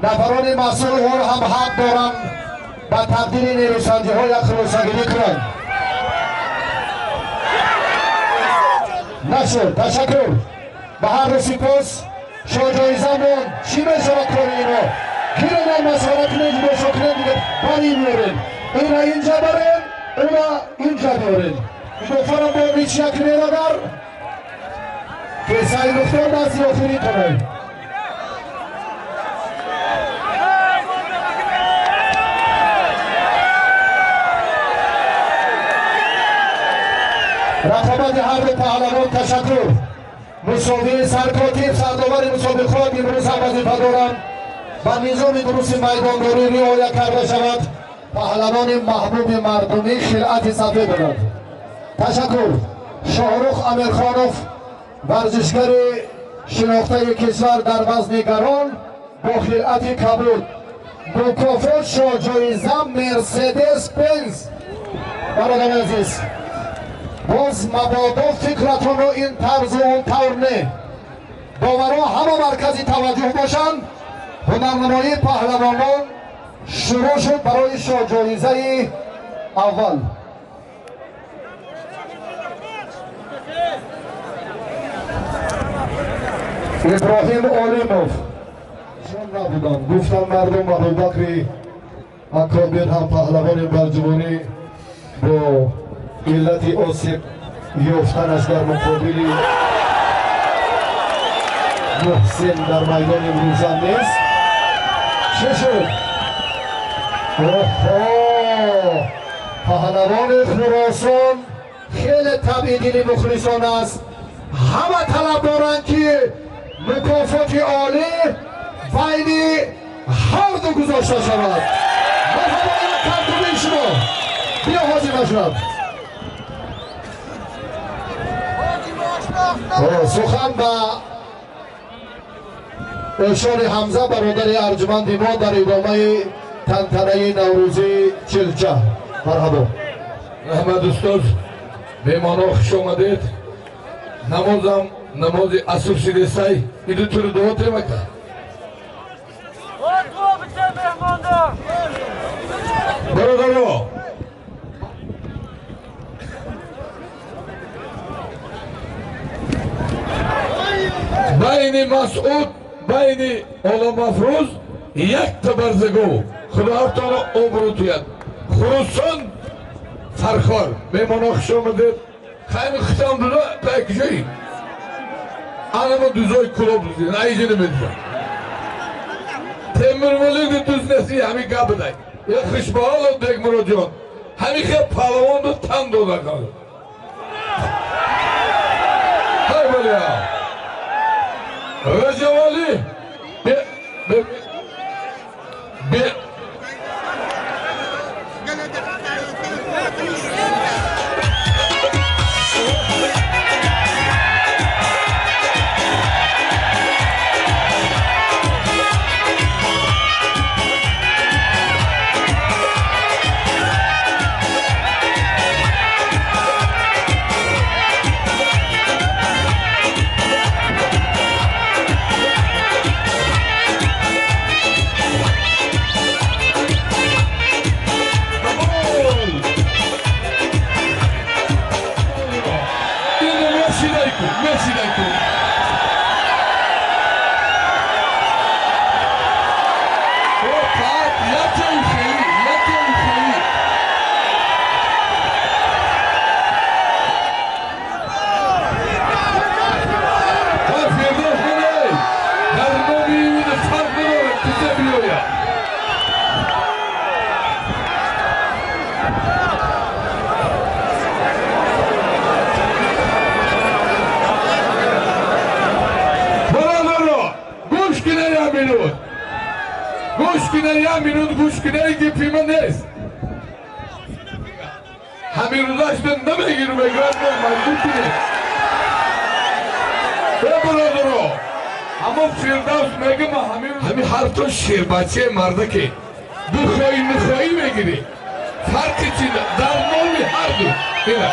нафарони масъулҳо ҳам ҳақ доранд ба тақдири нерӯсанҷиҳо як хулосагирӣ кунанд. Нашуд. Ташаккур. Ба ҳар ду сипос. Шоҳҷоизамон чӣ мешавад кори ино? Гиренам масхара кунед, бошо кунед, дига бари меорем. Ина инҷа барем, уна инҷа биёрем. Мудофарам бо ничья кунед агар ки Саид Мухтор дасти охирин кунад. Рақобати ҳарду паҳлавон ташаккур. Мусовии саркотиб, сардовари мусобиқот имрӯз ҳам вазифа доранд ба низоми дурусти майдондорӣ риоя карда шавад. Паҳлавони маҳбуби мардумӣ хилъати сафед дорад. Ташаккур. Шоҳрух Амирхонов, варзишгари шинохтаи кишвар дар вазни гарон бо хилъати кабуд. Мукофот шоҳҷоиза Мерседес Бенз. Бародари азиз, боз мабодо фикратонро ин тарзу он тавр не, доварҳо ҳама маркази таваҷҷӯҳ бошанд. Ҳунарнамоии паҳлавонон шурӯъ шуд барои шоҳҷоизаи аввал. Иброҳим Олимов чун набуданд, гуфтанд мардум Абубакри Акобир ҳам паҳлавони барҷувонӣ бо иллати осеб ёфтанаш дар муқобили Муҳсин дар майдони имрӯза нест. Чӣ шуд? Оҳо, паҳлавони Хуросон хеле табъи дили мухлисон аст. Ҳама талаб доранд, ки мукофоти олӣ байни ҳар ду гузошта шавад. Марҳабо, як кардубии шумо. Биё ҳоҷи Машраб. Сухан ба эшони Ҳамза, бародари арҷманди мо, дар идомаи тантанаи наврӯзии Чилча. Марҳабо. Раҳмат, устоз. Меҳмонҳо, хуш омадед. Намозам намози аср шидесай, иду туро дуо темака. Бародаро, байни Масъуд, байни Оламафрӯз якта барзагов. Худо ҳартонро обрӯ туяд. Хуросон Фархор, меҳмонҳо, хуш омадед. Хайми хитам дуда таякишои анамо дузои кулоб дузи наиҷи намедуза. Темирмолик дуз неси, ҳами гап бидай. Я хушбаҳоло Бекмуроджон, ҳами хел паҳлавонду тан дода кал. Ҳай баля Раҷавали бе бе бе минут гӯш кунае, гипима нест. Ҳамин рӯзашта намегиру, мегӯяд, мо маҷбур кунем. Э бародаро, ҳамон Фирдавс мегӯ, ҳамин ҳарто шербачаи мардаке бихоҳӣ нихоҳӣ мегирӣ. Фарқи чи дар номи ҳарду ина.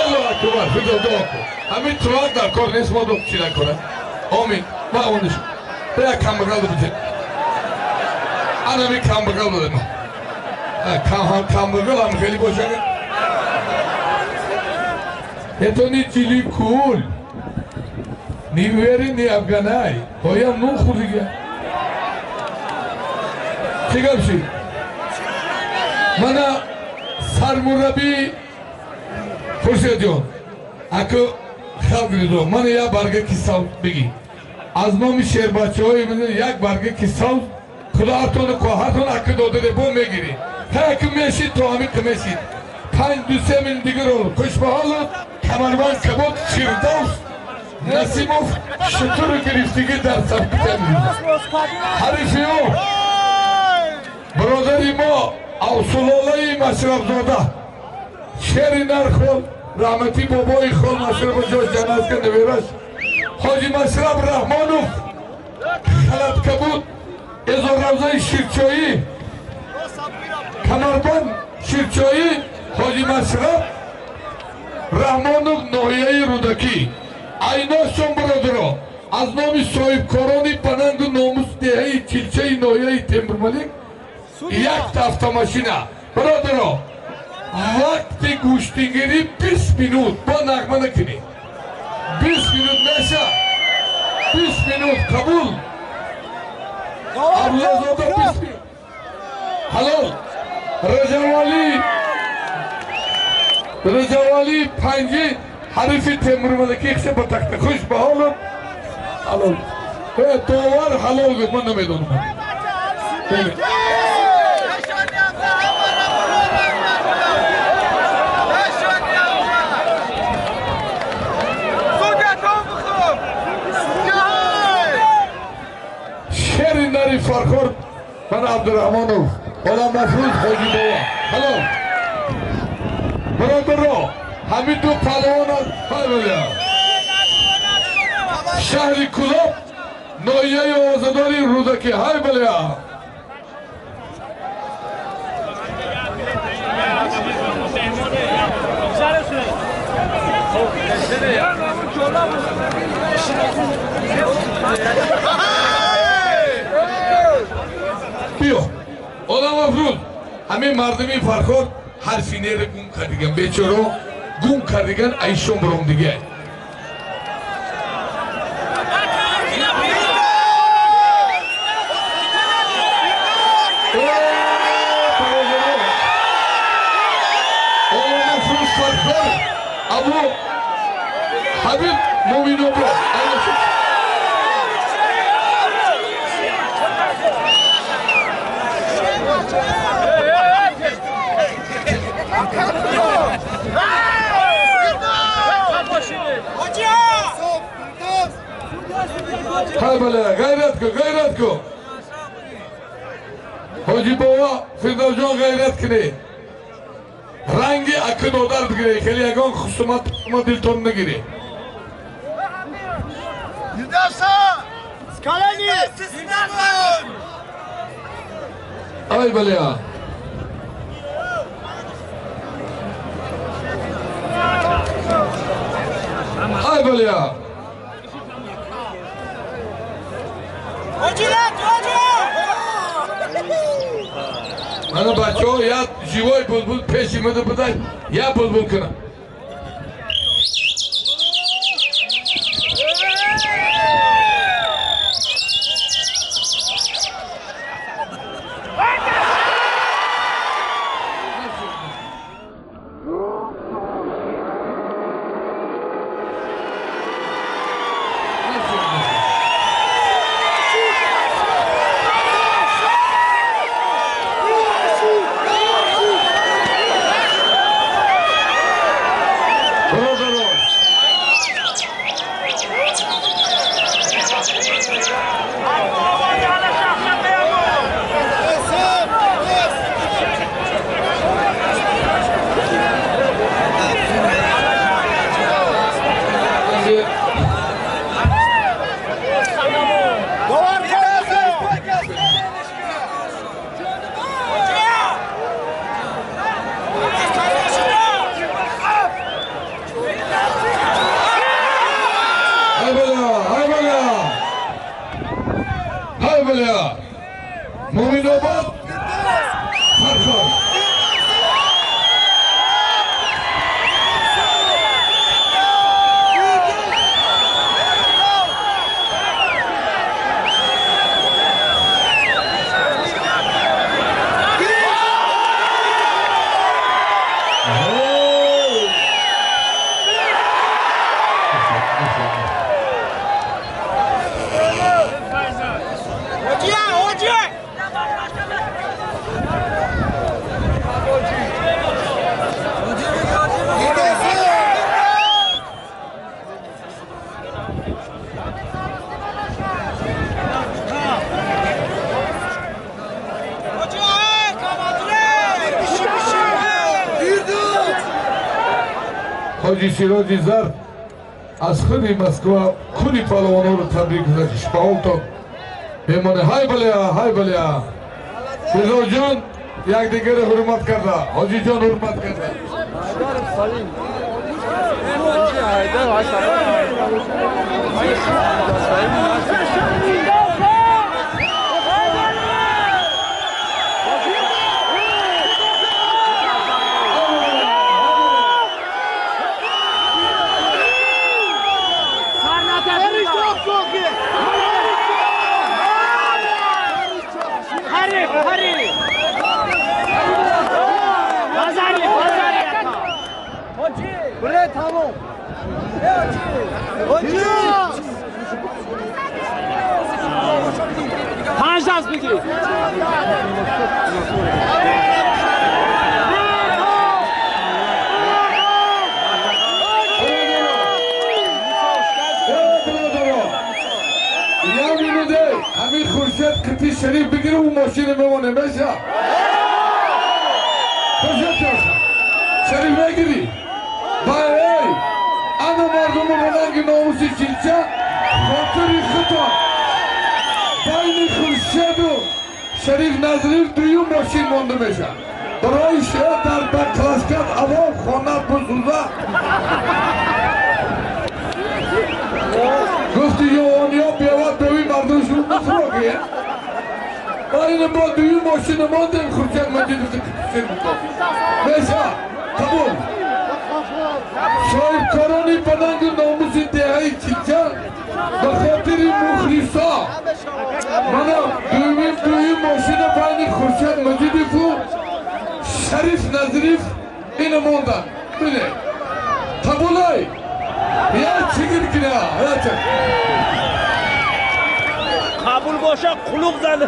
Аллоҳу акбар, худо дуо кун. Ҳамин тувақ дар кор нест, мо чӣ накунад. Омин. Ма ониш як камбағал бите. Анами камбағал додем. Камбағал ҳам хеле бошад. Это не Чиликул, ни вери, ни афганай. Оям нун хӯрдига. Чӣ гап шид? Мана сармураббӣ Хуршедҷон, аку халқ ридо, мана як барга кисав бигӣ. Аз номи шербачаҳои як барга кисав. Худо ҳартону хоҳартон аку додаде, бо мегирӣ. Ҳа, аку мешид, то ҳамин мешид. 5 2 3 мин дигаро. Хушбаҳоло камарбанд кабоб Фирдавс Насимов шутуру гирифтигӣ дар саф. Ҳарифи ӯ бародари мо, авсулолаи Машрабзода, шери нархол, раҳмати бобои хол Машраб ҷош ҷаннат ка, невераш Ҳоҷи Машраб Раҳмонов Халаткабуд Эзорравзаи Ширчоӣ Камарбанд Ширчоӣ Ҳоҷи Машраб Раҳмонов ноҳияи Рӯдакӣ. Айношон бародаро аз номи соҳибкорони пананду номус деҳаи Чилчаи ноҳияи Темурмалик якта автомашина. Бародаро вақти гӯштингирӣ 20 минут, бо нағма накунӣ. 20 минут меша, 20 минут қабул. Абдуллозода 20 минут. Ҳалол. Раҷавалӣ панҷи ҳарифи Темурмаликӣ хша ба тахта. Хуш ба ҳолат. Ҳалол. Довар ҳалол гуфт, ман намедонам. Шери нари Фархор ман Абдурахмонов Оламафрӯз Ҳоҷибова. Ҳалол. Бародаро ҳамин ду паҳлавон шаҳри Кулоб ноҳияи Озодори Рӯдакӣ. Ҳай баля. Биё Оламафрӯз ҳамин мардуми Фархор ҳарфи нера гум кардиган, бечоро гум кардиган, айшон буром дига. Оламафрӯз Фархор Абу Ҳабиб Муминобод. Ҳай бале, ғайрат ку, ғайрат ку. Ҳоҷи бобо Фирдавсҷон ғайрат кунед. Ранги аки додар бигиред, хеле ягон хусумат ма дилтон нагиред. Ай бале. Ай бале. Мана бачаҳо як живой булбул пеши мада будай, як булбул кунам. Муминобод Фархор. Ҳоҷи Сироҷи Зард аз худи Москва кули палвонҳоро табрик шпаолтон мемоне. Ҳай баля, ҳай баля. Шерзоджон якдигарро ҳурмат карда, ҳоҷиҷон ҳурмат карда. Tamam. 5 دست بگیر. همین خورشید قطی شریف بگیره و ماشین بمانه بشه. خورشید شریف بگیری. بای انا مردم بلنگ ناموسی چیلچه خاطری خطا بین خورشید و شریف نظریف دویم ماشین مانده میشه. برای شهر در بکلاشکت عوام خانه بزرده گفتی یوانیا بیاود دوی مردم شروع بفراگیه. این با دویم ماشین مانده خورشید مجید میشه. قبول. соҳибкорони баланду номуси деҳаи Чилча ба хотири мухлисо мана дуюм мошина байни Хуршед Маҷидову Шариф Назиров ина монданд. Бине қабулай я чигир кина қабул боша қулуқ зане.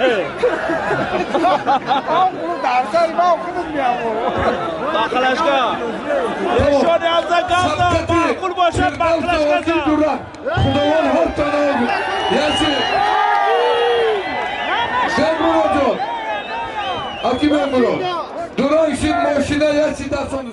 Бақлашка. Решони Ҳамза гавза маъқул боша бақлашка зан. Худованд ҳар танаҳ яси. Бемуроджон. Аки Бемурод. Дуранг шид мошина яси дасон.